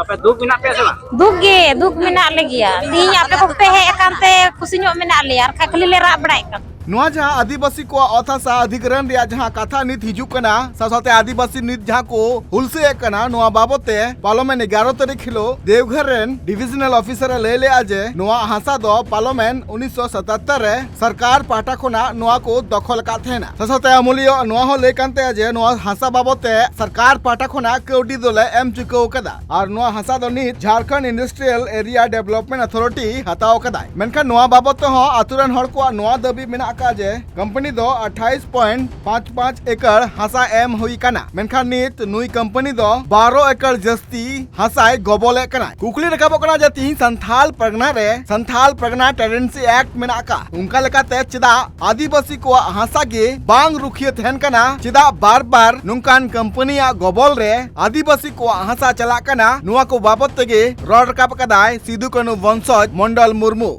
ᱟᱯᱮ ᱫᱩᱠ ᱢᱮᱱᱟᱜ ᱯᱮᱭᱟ ᱥᱮ ᱵᱟᱝ? ᱫᱩᱠ ᱜᱮ, ᱫᱩᱠ ᱢᱮᱱᱟᱜ ᱞᱮᱜᱮᱭᱟ᱾ ᱛᱤᱦᱤᱧ ᱟᱯᱮ ᱠᱚᱯᱮ ᱦᱮᱡ ᱟᱠᱟᱱ ᱛᱮ ᱠᱩᱥᱤ ᱧᱚᱜ ᱢᱮᱱᱟᱜ ᱞᱮᱭᱟ, ᱟᱨ ᱠᱷᱟᱡ ᱠᱷᱟᱹᱞᱤ ᱞᱮ ᱨᱟᱜ ᱵᱟᱲᱟᱭᱮᱫ ᱠᱟᱱ᱾ ᱱᱚᱣᱟ ᱡᱟᱦᱟᱸ ᱟᱹᱫᱤᱵᱟᱹᱥᱤ ᱠᱚᱣᱟᱜ ᱚᱛ ᱦᱟᱥᱟ ᱚᱫᱷᱤᱜᱨᱚᱦᱚᱱ ᱨᱮᱭᱟᱜ ᱡᱟᱦᱟᱸ ᱠᱟᱛᱷᱟ ᱱᱤᱛ ᱦᱤᱡᱩᱜ ᱠᱟᱱᱟ, ᱥᱟᱶ ᱥᱟᱶᱛᱮ ᱟᱹᱫᱤᱵᱟᱹᱥᱤ ᱱᱤᱛ ᱡᱟᱦᱟᱸ ᱠᱚ ᱦᱩᱞᱥᱟᱹᱭᱮᱫ ᱠᱟᱱᱟ, ᱱᱚᱣᱟ ᱵᱟᱵᱚᱛ ᱛᱮ ᱯᱟᱨᱞᱟᱢᱮᱱᱴ ᱮᱜᱟᱨᱚ ᱛᱟᱹᱨᱤᱠᱷ ᱦᱤᱞᱳᱜ ᱫᱮᱣᱜᱷᱚᱨ ᱨᱮᱱ ᱰᱤᱵᱷᱤᱡᱚᱱᱟᱞ ᱚᱯᱷᱤᱥᱟᱨ ᱮ ᱞᱟᱹᱭ ᱞᱮᱫᱼᱟ ᱡᱮ ᱱᱚᱣᱟ ᱦᱟᱥᱟ ᱫᱚ ᱯᱟᱨᱞᱟᱢᱮᱱᱴ ᱩᱱᱤᱥᱥᱚ ᱥᱟᱛᱟᱛᱛᱚᱨ ᱨᱮ ᱥᱚᱨᱠᱟᱨ ᱯᱟᱦᱴᱟ ᱠᱷᱚᱱᱟᱜ ᱱᱚᱣᱟ ᱠᱚ ᱫᱚᱠᱷᱚᱞ ᱟᱠᱟᱫ ᱛᱟᱦᱮᱱᱟ᱾ ᱥᱟᱶ ᱥᱟᱶᱛᱮ ᱟᱹᱢᱩᱞᱤᱭᱟᱹ ᱱᱚᱣᱟ ᱦᱚᱸ ᱞᱟᱹᱭ ᱠᱟᱱ ᱛᱟᱭᱟ ᱡᱮ ᱱᱚᱣᱟ ᱦᱟᱥᱟ ᱵᱟᱵᱚᱛ ᱛᱮ ᱥᱚᱨᱠᱟᱨ ᱯᱟᱦᱴᱟ ᱠᱷᱚᱱᱟᱜ ᱠᱟᱹᱣᱰᱤ ᱫᱚᱞᱮ ᱮᱢ ᱪᱩᱠᱟᱹᱣ ᱟᱠᱟᱫᱟ ᱟᱨ ᱱᱚᱣᱟ ᱦᱟᱥᱟ ᱫᱚ ᱱᱤᱛ Jharkhand industrial area development authority ᱦᱟᱛᱟᱣ ᱟᱠᱟᱫᱟᱭ᱾ ᱢᱮᱱᱠᱷᱟᱱ ᱱᱚᱣᱟ ᱵᱟᱵᱚᱛ ᱛᱮᱦᱚᱸ ᱟᱛᱳ ᱨᱮᱱ ᱦᱚᱲ ᱠᱚᱣᱟᱜ ᱱᱚᱣᱟ ᱫᱟᱹᱵᱤ ᱢᱮᱱᱟᱜ ᱟᱠᱟᱫ ᱡᱮ ᱠᱳᱢᱯᱟᱱᱤ ᱫᱚ ᱟᱴᱷᱟᱭᱤᱥ ᱯᱚᱭᱮᱱᱴ ᱯᱟᱸᱪ ᱯᱟᱸᱪ ᱮᱠᱚᱨ ᱦᱟᱥᱟ ᱮᱢ ᱦᱩᱭ ᱟᱠᱟᱱᱟ, ᱢᱮᱱᱠᱷᱟᱱ ᱱᱤᱛ ᱱᱩᱭ ᱠᱳᱢᱯᱟᱱᱤ ᱫᱚ ᱵᱟᱨᱚ ᱮᱠᱚᱨ ᱡᱟᱹᱥᱛᱤ ᱦᱟᱥᱟᱭ ᱜᱚᱵᱚᱞᱮᱫ ᱠᱟᱱᱟ᱾ ᱠᱩᱠᱞᱤ ᱨᱟᱠᱟᱵᱚᱜ ᱠᱟᱱᱟ ᱡᱮ ᱛᱤᱦᱤᱧ ᱥᱟᱱᱛᱷᱟᱞ ᱯᱟᱨᱜᱟᱱᱟ ᱨᱮ ᱥᱟᱱᱛᱷᱟᱞ ᱯᱟᱨᱜᱟᱱᱟ ᱴᱮᱱᱰᱮᱱᱥᱤ ᱮᱠᱴ ᱢᱮᱱᱟᱜ ᱟᱠᱟᱫ, ᱚᱱᱠᱟ ᱞᱮᱠᱟᱛᱮ ᱪᱮᱫᱟᱜ ᱟᱹᱫᱤᱵᱟᱹᱥᱤ ᱠᱚᱣᱟᱜ ᱦᱟᱥᱟ ᱜᱮ ᱵᱟᱝ ᱨᱩᱠᱷᱤᱭᱟᱹ ᱛᱟᱦᱮᱱ ᱠᱟᱱᱟ? ᱪᱮᱫᱟᱜ ᱵᱟᱨ ᱵᱟᱨ ᱱᱚᱝᱠᱟᱱ ᱠᱳᱢᱯᱟᱱᱤᱭᱟᱜ ᱜᱚᱵᱚᱞ ᱨᱮ ᱟᱹᱫᱤᱵᱟᱹᱥᱤ ᱠᱚᱣᱟᱜ ᱦᱟᱥᱟ ᱪᱟᱞᱟᱜ ᱠᱟᱱᱟ? ᱱᱚᱣᱟ ᱠᱚ ᱵᱟᱵᱚᱛ ᱛᱮᱜᱮ ᱨᱚᱲ ᱨᱟᱠᱟᱵ ᱟᱠᱟᱫᱟᱭ ᱥᱤᱫᱩ ᱠᱟᱹᱱᱦᱩ ᱵᱚᱝᱥᱚᱡᱽ ᱢᱚᱱᱰᱚᱞ ᱢᱩᱨᱢᱩ᱾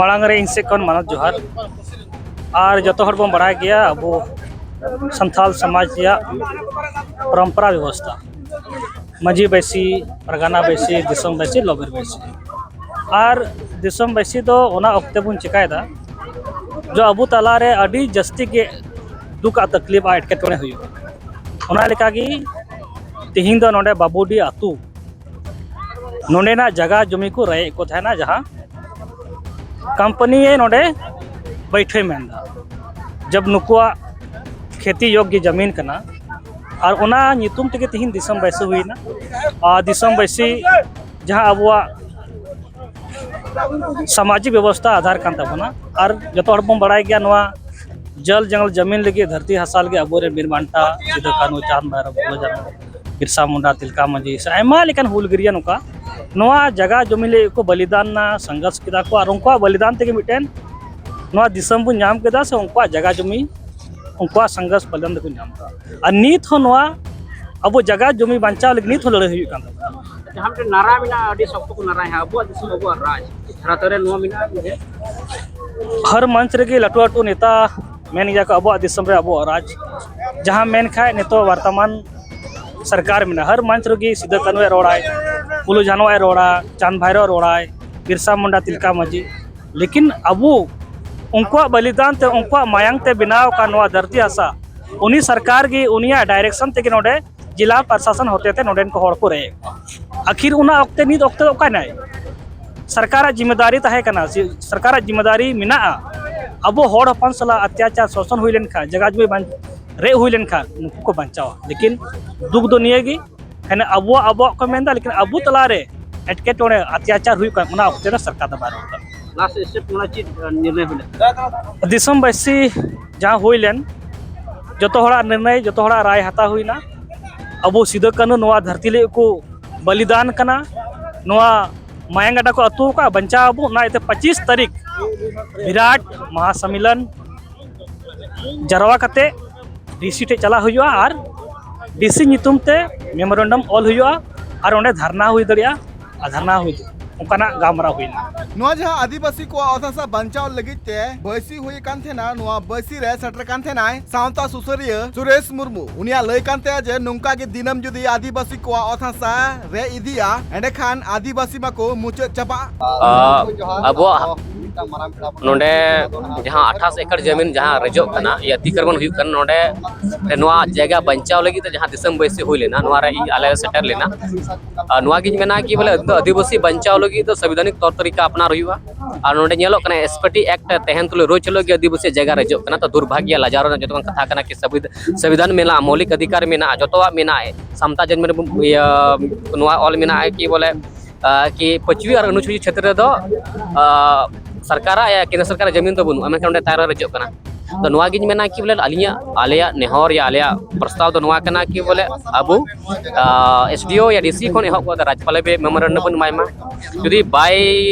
ᱢᱟᱲᱟᱝ ᱨᱮ ᱤᱧ ᱥᱮᱫ ᱠᱷᱚᱱ ᱢᱟᱱᱚᱛ ᱡᱚᱦᱟᱨ᱾ ᱟᱨ ᱡᱚᱛᱚ ᱦᱚᱲ ᱵᱚᱱ ᱵᱟᱲᱟᱭ ᱜᱮᱭᱟ ᱟᱵᱚ ᱥᱟᱱᱛᱟᱞ ᱥᱚᱢᱟᱡᱽ ᱨᱮᱭᱟᱜ ᱯᱚᱨᱚᱢᱯᱚᱨᱟ ᱵᱮᱵᱚᱥᱛᱷᱟ, ᱢᱟᱹᱡᱷᱤ ᱵᱟᱹᱭᱥᱤ, ᱯᱟᱨᱜᱟᱱᱟ ᱵᱟᱹᱭᱥᱤ, ᱫᱤᱥᱚᱢ ᱵᱟᱹᱭᱥᱤ, ᱞᱚᱵᱤᱨ ᱵᱟᱹᱭᱥᱤ᱾ ᱟᱨ ᱫᱤᱥᱚᱢ ᱵᱟᱹᱭᱥᱤ ᱫᱚ ᱚᱱᱟ ᱚᱠᱛᱮ ᱵᱚᱱ ᱪᱮᱠᱟᱭᱮᱫᱟ ᱡᱮ ᱟᱵᱚ ᱛᱟᱞᱟᱨᱮ ᱟᱹᱰᱤ ᱡᱟᱹᱥᱛᱤ ᱜᱮ ᱫᱩᱠ ᱟᱨ ᱛᱟᱠᱞᱤᱯ ᱟᱨ ᱮᱴᱠᱮᱴᱚᱬᱮ ᱦᱩᱭᱩᱜᱼᱟ᱾ ᱚᱱᱟ ᱞᱮᱠᱟᱜᱮ ᱛᱤᱦᱤᱧ ᱫᱚ ᱱᱚᱰᱮ ᱵᱟᱵᱩᱰᱤ ᱟᱹᱛᱩ, ᱱᱚᱰᱮᱱᱟᱜ ᱡᱟᱭᱜᱟ ᱡᱚᱢᱤ ᱠᱚ ᱨᱮᱡ ᱮᱫ ᱠᱚ ᱛᱟᱦᱮᱱᱟ, ᱡᱟᱦᱟᱸ ᱠᱳᱢᱯᱟᱱᱤ ᱱᱚᱰᱮ ᱵᱟᱹᱭᱴᱷᱟᱹᱭ ᱢᱮᱱᱫᱟ᱾ ᱡᱟᱵ ᱱᱩᱠᱩᱣᱟᱜ ᱠᱷᱮᱛᱤ ᱭᱳᱜᱽ ᱜᱮ ᱡᱟᱢᱤᱱ ᱠᱟᱱᱟ, ᱟᱨ ᱚᱱᱟ ᱧᱩᱛᱩᱢ ᱛᱮᱜᱮ ᱛᱤᱦᱤᱧ ᱫᱤᱥᱚᱢ ᱵᱟᱹᱭᱥᱤ ᱦᱩᱭᱱᱟ᱾ ᱟᱨ ᱫᱤᱥᱚᱢ ᱵᱟᱹᱭᱥᱤ ᱡᱟᱦᱟᱸ ᱟᱵᱚᱣᱟᱜ ᱥᱟᱢᱟᱡᱤᱠ ᱵᱮᱵᱚᱥᱛᱷᱟ ᱟᱫᱷᱟᱨ ᱠᱟᱱ ᱛᱟᱵᱚᱱᱟ᱾ ᱟᱨ ᱡᱚᱛᱚ ᱦᱚᱲ ᱵᱚᱱ ᱵᱟᱲᱟᱭ ᱜᱮᱭᱟ, ᱱᱚᱣᱟ ᱡᱚᱞ ᱡᱚᱝᱜᱚᱞ ᱡᱟᱢᱤᱱ ᱞᱟᱹᱜᱤᱫ ᱫᱷᱟᱹᱨᱛᱤ ᱦᱟᱥᱟ ᱞᱟᱹᱜᱤᱫ ᱟᱵᱚᱨᱮᱱ ᱵᱤᱨ ᱵᱟᱱᱴᱟ ᱥᱤᱫᱩ ᱠᱟᱹᱱᱦᱩ, ᱪᱟᱸᱫᱽ ᱵᱷᱟᱭᱨᱚ, ᱯᱷᱩᱞᱳ ᱡᱷᱟᱱᱚ, ᱵᱤᱨᱥᱟ ᱢᱩᱱᱰᱟ, ᱛᱤᱞᱠᱟ ᱢᱟᱹᱡᱷᱤ ᱥᱮ ᱟᱭᱢᱟ ᱞᱮᱠᱟᱱ ᱦᱩᱞᱜᱟᱹᱨᱤᱭᱟᱹ ᱱᱚᱝᱠᱟ ᱱᱚᱣᱟ ᱡᱟᱭᱜᱟ ᱡᱚᱢᱤ ᱞᱟᱹᱜᱤᱫ ᱠᱚ ᱵᱚᱞᱤᱫᱟᱱ ᱮᱱᱟ, ᱥᱚᱝᱜᱷᱚᱨᱥ ᱠᱮᱫᱟ ᱠᱚ, ᱟᱨ ᱩᱱᱠᱩᱣᱟᱜ ᱵᱚᱞᱤᱫᱟᱱ ᱛᱮᱜᱮ ᱢᱤᱫᱴᱮᱱ ᱱᱚᱣᱟ ᱫᱤᱥᱚᱢ ᱵᱚᱱ ᱧᱟᱢ ᱠᱮᱫᱟ, ᱥᱮ ᱩᱱᱠᱩᱣᱟᱜ ᱡᱟᱭᱜᱟ ᱡᱚᱢᱤ, ᱩᱱᱠᱩᱣᱟᱜ ᱥᱚᱝᱜᱷᱚᱨᱥ ᱵᱚᱞᱤᱫᱟᱱ ᱛᱮᱠᱚ ᱧᱟᱢ ᱠᱮᱫᱟ᱾ ᱟᱨ ᱱᱤᱛ ᱦᱚᱸ ᱱᱚᱣᱟ ᱟᱵᱚ ᱡᱟᱭᱜᱟ ᱡᱚᱢᱤ ᱵᱟᱧᱪᱟᱣ ᱞᱟᱹᱜᱤᱫ ᱱᱤᱛ ᱦᱚᱸ ᱞᱟᱹᱲᱦᱟᱹᱭ ᱦᱩᱭᱩᱜ ᱠᱟᱱ ᱛᱟᱵᱚᱱᱟ᱾ ᱡᱟᱦᱟᱸ ᱢᱤᱫᱴᱮᱱ ᱱᱟᱨᱟ ᱢᱮᱱᱟᱜᱼᱟ, ᱟᱹᱰᱤ ᱥᱚᱠᱛᱚ ᱠᱚ ᱱᱟᱨᱟᱭᱟ, ᱟᱵᱚᱣᱟᱜ ᱫᱤᱥᱚᱢ, ᱟᱵᱚᱣᱟᱜ ᱨᱟᱡᱽ, ᱫᱷᱟᱨᱟ ᱛᱟᱹᱨᱮ ᱱᱚᱣᱟ ᱢᱮᱱᱟᱜᱼᱟ ᱡᱮ ᱦᱟᱨ ᱢᱚᱧᱪ ᱨᱮᱜᱮ ᱞᱟᱹᱴᱩ ᱞᱟᱹᱴᱩ ᱱᱮᱛᱟ ᱢᱮᱱ ᱜᱮᱭᱟ ᱠᱚ, ᱟᱵᱚᱣᱟᱜ ᱫᱤᱥᱚᱢ ᱨᱮ ᱟᱵᱚᱣᱟᱜ ᱨᱟᱡᱽ᱾ ᱡᱟᱦᱟᱸ ᱢᱮᱱ ᱠᱷᱟᱡ ᱱᱤᱛᱚᱜ ᱵᱚᱨᱛᱚᱢᱟᱱ ᱥᱚᱨᱠᱟᱨ ᱢᱮᱱᱟᱜᱼᱟ, ᱦᱟᱨ ᱢᱚᱧᱪ ᱨᱮᱜᱮ ᱥᱤᱫᱩ ᱠᱟᱹᱱᱦᱩᱭ ᱨᱚᱲᱟᱭ, ᱯᱷᱩᱞᱳ ᱡᱷᱟᱱᱚᱭ ᱨᱚᱲᱟ, ᱪᱟᱸᱫᱽ ᱵᱷᱟᱭᱨᱚ ᱨᱚᱲᱟᱭ, ᱵᱤᱨᱥᱟ ᱢᱩᱱᱰᱟ, ᱛᱤᱞᱠᱟ ᱢᱟᱹᱡᱷᱤ᱾ ᱞᱮᱠᱤᱱ ᱟᱵᱚ ᱩᱱᱠᱩᱣᱟᱜ ᱵᱚᱞᱤᱫᱟᱱ ᱛᱮ, ᱩᱱᱠᱩᱣᱟᱜ ᱢᱟᱭᱟᱝ ᱛᱮ ᱵᱮᱱᱟᱣ ᱟᱠᱟᱱ ᱱᱚᱣᱟ ᱫᱷᱟᱹᱨᱛᱤ ᱦᱟᱥᱟ, ᱩᱱᱤ ᱥᱚᱨᱠᱟᱨ ᱜᱮ, ᱩᱱᱤᱭᱟᱜ ᱰᱟᱭᱨᱮᱠᱥᱚᱱ ᱛᱮᱜᱮ ᱱᱚᱰᱮ ᱡᱮᱞᱟ ᱯᱨᱚᱥᱟᱥᱚᱱ ᱦᱚᱛᱮ ᱛᱮ ᱱᱚᱰᱮᱱ ᱠᱚ ᱦᱚᱲ ᱠᱚ ᱨᱮᱡ ᱮᱫ ᱠᱚᱣᱟ᱾ ᱟᱹᱠᱷᱤᱨ ᱚᱱᱟ ᱚᱠᱛᱮ, ᱱᱤᱛ ᱚᱠᱛᱮ ᱚᱠᱟᱭ ᱱᱟᱭ? ᱥᱚᱨᱠᱟᱨᱟᱜ ᱡᱤᱢᱢᱮᱫᱟᱨᱤ ᱛᱟᱦᱮᱸ ᱠᱟᱱᱟ, ᱥᱮ ᱥᱚᱨᱠᱟᱨᱟᱜ ᱡᱤᱢᱢᱮᱫᱟᱨᱤ ᱢᱮᱱᱟᱜᱼᱟ, ᱟᱵᱚ ᱦᱚᱲ ᱦᱚᱯᱚᱱ ᱥᱟᱞᱟᱜ ᱚᱛᱛᱟᱪᱟᱨ ᱥᱳᱥᱚᱱ ᱦᱩᱭ ᱞᱮᱱᱠᱷᱟᱱ, ᱡᱟᱭᱜᱟ ᱡᱚᱢᱤ ᱵᱟᱝ ᱨᱮᱡ ᱦᱩᱭ ᱞᱮᱱᱠᱷᱟᱱ ᱱᱩᱠᱩ ᱠᱚ ᱵᱟᱧᱪᱟᱣᱟ᱾ ᱞᱮᱠᱤᱱ ᱫᱩᱠ ᱫᱚ ᱱᱤᱭᱟᱹ ᱜᱮ, ᱦᱟᱱᱮ ᱟᱵᱚᱣᱟᱜ, ᱟᱵᱚᱣᱟᱜ ᱠᱚ ᱢᱮᱱᱫᱟ, ᱞᱮᱠᱤᱱ ᱟᱵᱚ ᱛᱟᱞᱟᱨᱮ ᱮᱴᱠᱮᱴᱚᱬᱮ, ᱚᱛᱛᱟᱪᱟᱨ ᱦᱩᱭᱩᱜ ᱠᱟᱱ, ᱚᱱᱟ ᱚᱠᱛᱮ ᱨᱮ ᱥᱚᱨᱠᱟᱨ ᱫᱚ ᱵᱟᱭ ᱨᱚᱲ ᱠᱟᱱᱟ᱾ ᱞᱟᱥᱴ ᱥᱴᱮᱯ ᱚᱱᱟ ᱪᱮᱫ ᱱᱤᱨᱱᱚᱭ ᱦᱩᱭ ᱞᱮᱱᱟ? ᱫᱤᱥᱚᱢ ᱵᱟᱹᱭᱥᱤ ᱡᱟᱦᱟᱸ ᱦᱩᱭ ᱞᱮᱱ, ᱡᱚᱛᱚ ᱦᱚᱲᱟᱜ ᱱᱤᱨᱱᱚᱭ, ᱡᱚᱛᱚ ᱦᱚᱲᱟᱜ ᱨᱟᱭ ᱦᱟᱛᱟᱣ ᱦᱩᱭᱱᱟ᱾ ᱟᱵᱚ ᱥᱤᱫᱩ ᱠᱟᱹᱱᱦᱩ ᱱᱚᱣᱟ ᱫᱷᱟᱹᱨᱛᱤ ᱞᱟᱹᱜᱤᱫ ᱠᱚ ᱵᱚᱞᱤᱫᱟᱱ ᱠᱟᱱᱟ, ᱱᱚᱣᱟ ᱢᱟᱭᱟᱝ ᱜᱟᱰᱟ ᱠᱚ ᱟᱹᱛᱩ ᱟᱠᱟᱫ, ᱵᱟᱧᱪᱟᱣ ᱟᱵᱚ᱾ ᱚᱱᱟ ᱤᱭᱟᱹᱛᱮ ᱯᱚᱸᱪᱤᱥ ᱛᱟᱹᱨᱤᱠᱷ ᱵᱤᱨᱟᱴ ᱢᱟᱦᱟ ᱥᱚᱢᱢᱮᱞᱚᱱ ᱡᱟᱨᱣᱟ ᱠᱟᱛᱮ ᱰᱤᱥᱤ ᱴᱷᱮᱡ ᱪᱟᱞᱟᱜ ᱦᱩᱭᱩᱜᱼᱟ ᱟᱨ ᱰᱤᱥᱤ ᱧᱩᱛᱩᱢ ᱛᱮ ᱢᱮᱢᱳᱨᱮᱱᱰᱟᱢ ᱚᱞ ᱦᱩᱭᱩᱜᱼᱟ ᱟᱨ ᱚᱸᱰᱮ ᱫᱷᱟᱨᱱᱟ ᱦᱩᱭ ᱫᱟᱲᱮᱭᱟᱜᱼᱟ᱾ ᱟᱨ ᱫᱷᱟᱨᱱᱟ ᱦᱩᱭ, ᱚᱱᱠᱟᱱᱟᱜ ᱜᱟᱞᱢᱟᱨᱟᱣ ᱦᱩᱭᱱᱟ᱾ ᱱᱚᱣᱟ ᱡᱟᱦᱟᱸ ᱟᱹᱫᱤᱵᱟᱹᱥᱤ ᱠᱚᱣᱟᱜ ᱚᱛ ᱦᱟᱥᱟ ᱵᱟᱧᱪᱟᱣ ᱞᱟᱹᱜᱤᱫ ᱛᱮ ᱵᱟᱹᱭᱥᱤ ᱦᱩᱭ ᱟᱠᱟᱱ ᱛᱟᱦᱮᱱᱟ, ᱱᱚᱣᱟ ᱵᱟᱹᱭᱥᱤ ᱨᱮ ᱥᱮᱴᱮᱨ ᱠᱟᱱ ᱛᱟᱦᱮᱱᱟᱭ ᱥᱟᱶᱛᱟ ᱥᱩᱥᱟᱹᱨᱤᱭᱟᱹ ᱥᱩᱨᱮᱥ ᱢᱩᱨᱢᱩ᱾ ᱩᱱᱤᱭᱟᱜ ᱞᱟᱹᱭ ᱠᱟᱱ ᱛᱟᱭᱟ ᱡᱮ ᱱᱚᱝᱠᱟ ᱜᱮ ᱫᱤᱱᱟᱢ ᱡᱩᱫᱤ ᱟᱹᱫᱤᱵᱟᱹᱥᱤ ᱠᱚᱣᱟᱜ ᱚᱛ ᱦᱟᱥᱟ ᱨᱮ ᱤᱫᱤᱭᱟ, ᱮᱸᱰᱮᱠᱷᱟᱱ ᱟᱹᱫᱤᱵᱟᱹᱥᱤ ᱢᱟᱠᱚ ᱢᱩᱪᱟᱹᱫ ᱪᱟᱵᱟᱜᱼᱟ᱾ ᱟᱵᱚᱣᱟᱜ ᱱᱚᱰᱮ ᱡᱟᱦᱟᱸ ᱟᱴᱷᱟᱥ ᱮᱠᱚᱨ ᱡᱟᱢᱤᱱ ᱡᱟᱦᱟᱸ ᱨᱮᱡᱚᱜ ᱠᱟᱱᱟ, ᱭᱟ ᱚᱛᱤᱠᱨᱚᱢᱚᱱ ᱦᱩᱭᱩᱜ ᱠᱟᱱᱟ, ᱱᱚᱰᱮ ᱱᱚᱣᱟ ᱡᱟᱭᱜᱟ ᱵᱟᱧᱪᱟᱣ ᱞᱟᱹᱜᱤᱫ ᱛᱮ ᱡᱟᱦᱟᱸ ᱫᱤᱥᱚᱢ ᱵᱟᱹᱭᱥᱤ ᱦᱩᱭ ᱞᱮᱱᱟ, ᱱᱚᱣᱟ ᱨᱮ ᱤᱧ ᱟᱞᱮ ᱞᱮ ᱥᱮᱴᱮᱨ ᱞᱮᱱᱟ᱾ ᱟᱨ ᱱᱚᱣᱟ ᱜᱤᱧ ᱢᱮᱱᱟ ᱠᱤ ᱵᱚᱞᱮ ᱟᱹᱫᱤᱵᱟᱹᱥᱤ ᱵᱟᱧᱪᱟᱣ ᱞᱟᱹᱜᱤᱫ ᱫᱚ ᱥᱚᱝᱵᱤᱫᱷᱟᱱᱤᱠ ᱛᱚᱨ ᱛᱚᱨᱤᱠᱟ ᱟᱯᱱᱟᱨ ᱦᱩᱭᱩᱜᱼᱟ᱾ ᱟᱨ ᱱᱚᱰᱮ ᱧᱮᱞᱚᱜ ᱠᱟᱱᱟ, ᱮᱥᱯᱤᱴᱤ ᱮᱠᱴ ᱛᱟᱦᱮᱱ ᱛᱩᱞᱩᱡ ᱨᱳᱡᱽ ᱦᱤᱞᱳᱜ ᱜᱮ ᱟᱹᱫᱤᱵᱟᱹᱥᱤ ᱡᱟᱭᱜᱟ ᱨᱮᱡᱚᱜ ᱠᱟᱱᱟ᱾ ᱛᱚ ᱫᱩᱨᱵᱷᱟᱜᱽᱭᱚ, ᱞᱟᱡᱟᱣ ᱨᱮᱱᱟᱜ ᱡᱚᱛᱚ ᱠᱷᱚᱱ ᱠᱟᱛᱷᱟ ᱠᱟᱱᱟ ᱠᱤ ᱥᱚᱝᱵᱤᱫᱷᱟᱱ ᱢᱮᱱᱟᱜᱼᱟ, ᱢᱳᱣᱞᱤᱠ ᱚᱫᱷᱤᱠᱟᱨ ᱢᱮᱱᱟᱜᱼᱟ, ᱡᱚᱛᱚᱣᱟᱜ ᱢᱮᱱᱟᱜᱼᱟ, ᱥᱟᱢᱛᱟ ᱡᱟᱹᱛ ᱢᱮᱱᱟᱜ, ᱤᱭᱟᱹ, ᱱᱚᱣᱟ ᱚᱞ ᱢᱮᱱᱟᱜᱼᱟ ᱠᱤ ᱵᱚᱞᱮ ᱟᱨ ᱠᱤ ᱯᱟᱹᱪᱣᱤ ᱟᱨ ᱚᱱᱩᱥᱩᱪᱤ ᱪᱷᱮᱛᱨᱚ ᱨᱮᱫᱚ, ᱟᱨ, ᱥᱚᱨᱠᱟᱨᱟᱜ ᱭᱟ ᱠᱮᱱᱫᱨᱚ ᱥᱚᱨᱠᱟᱨᱟᱜ ᱡᱟᱹᱢᱤᱱ ᱫᱚ ᱵᱟᱹᱱᱩᱜᱼᱟ, ᱢᱮᱱᱠᱷᱟᱱ ᱚᱸᱰᱮ ᱛᱟᱭᱨᱟ ᱨᱮᱡᱚᱜ ᱠᱟᱱᱟ᱾ ᱛᱚ ᱱᱚᱣᱟ ᱜᱤᱧ ᱢᱮᱱᱟ ᱠᱤ ᱵᱚᱞᱮ ᱟᱹᱞᱤᱧᱟᱜ, ᱟᱞᱮᱭᱟᱜ ᱱᱮᱦᱚᱨ ᱭᱟ ᱟᱞᱮᱭᱟᱜ ᱯᱨᱚᱥᱛᱟᱵ ᱫᱚ ᱱᱚᱣᱟ ᱠᱟᱱᱟ ᱠᱤ ᱵᱚᱞᱮ ᱟᱵᱚ, ᱟᱨ, ᱮᱥ ᱰᱤ ᱳ ᱭᱟ ᱰᱤ ᱥᱤ ᱠᱷᱚᱱ ᱮᱦᱚᱵ ᱠᱟᱛᱮ ᱨᱟᱡᱽᱯᱟᱞᱮ ᱵᱮ-, ᱢᱮᱢᱳᱨᱮᱱᱰᱟᱢ ᱵᱚᱱ ᱮᱢᱟᱭ ᱢᱟ᱾ ᱡᱩᱫᱤ ᱵᱟᱭ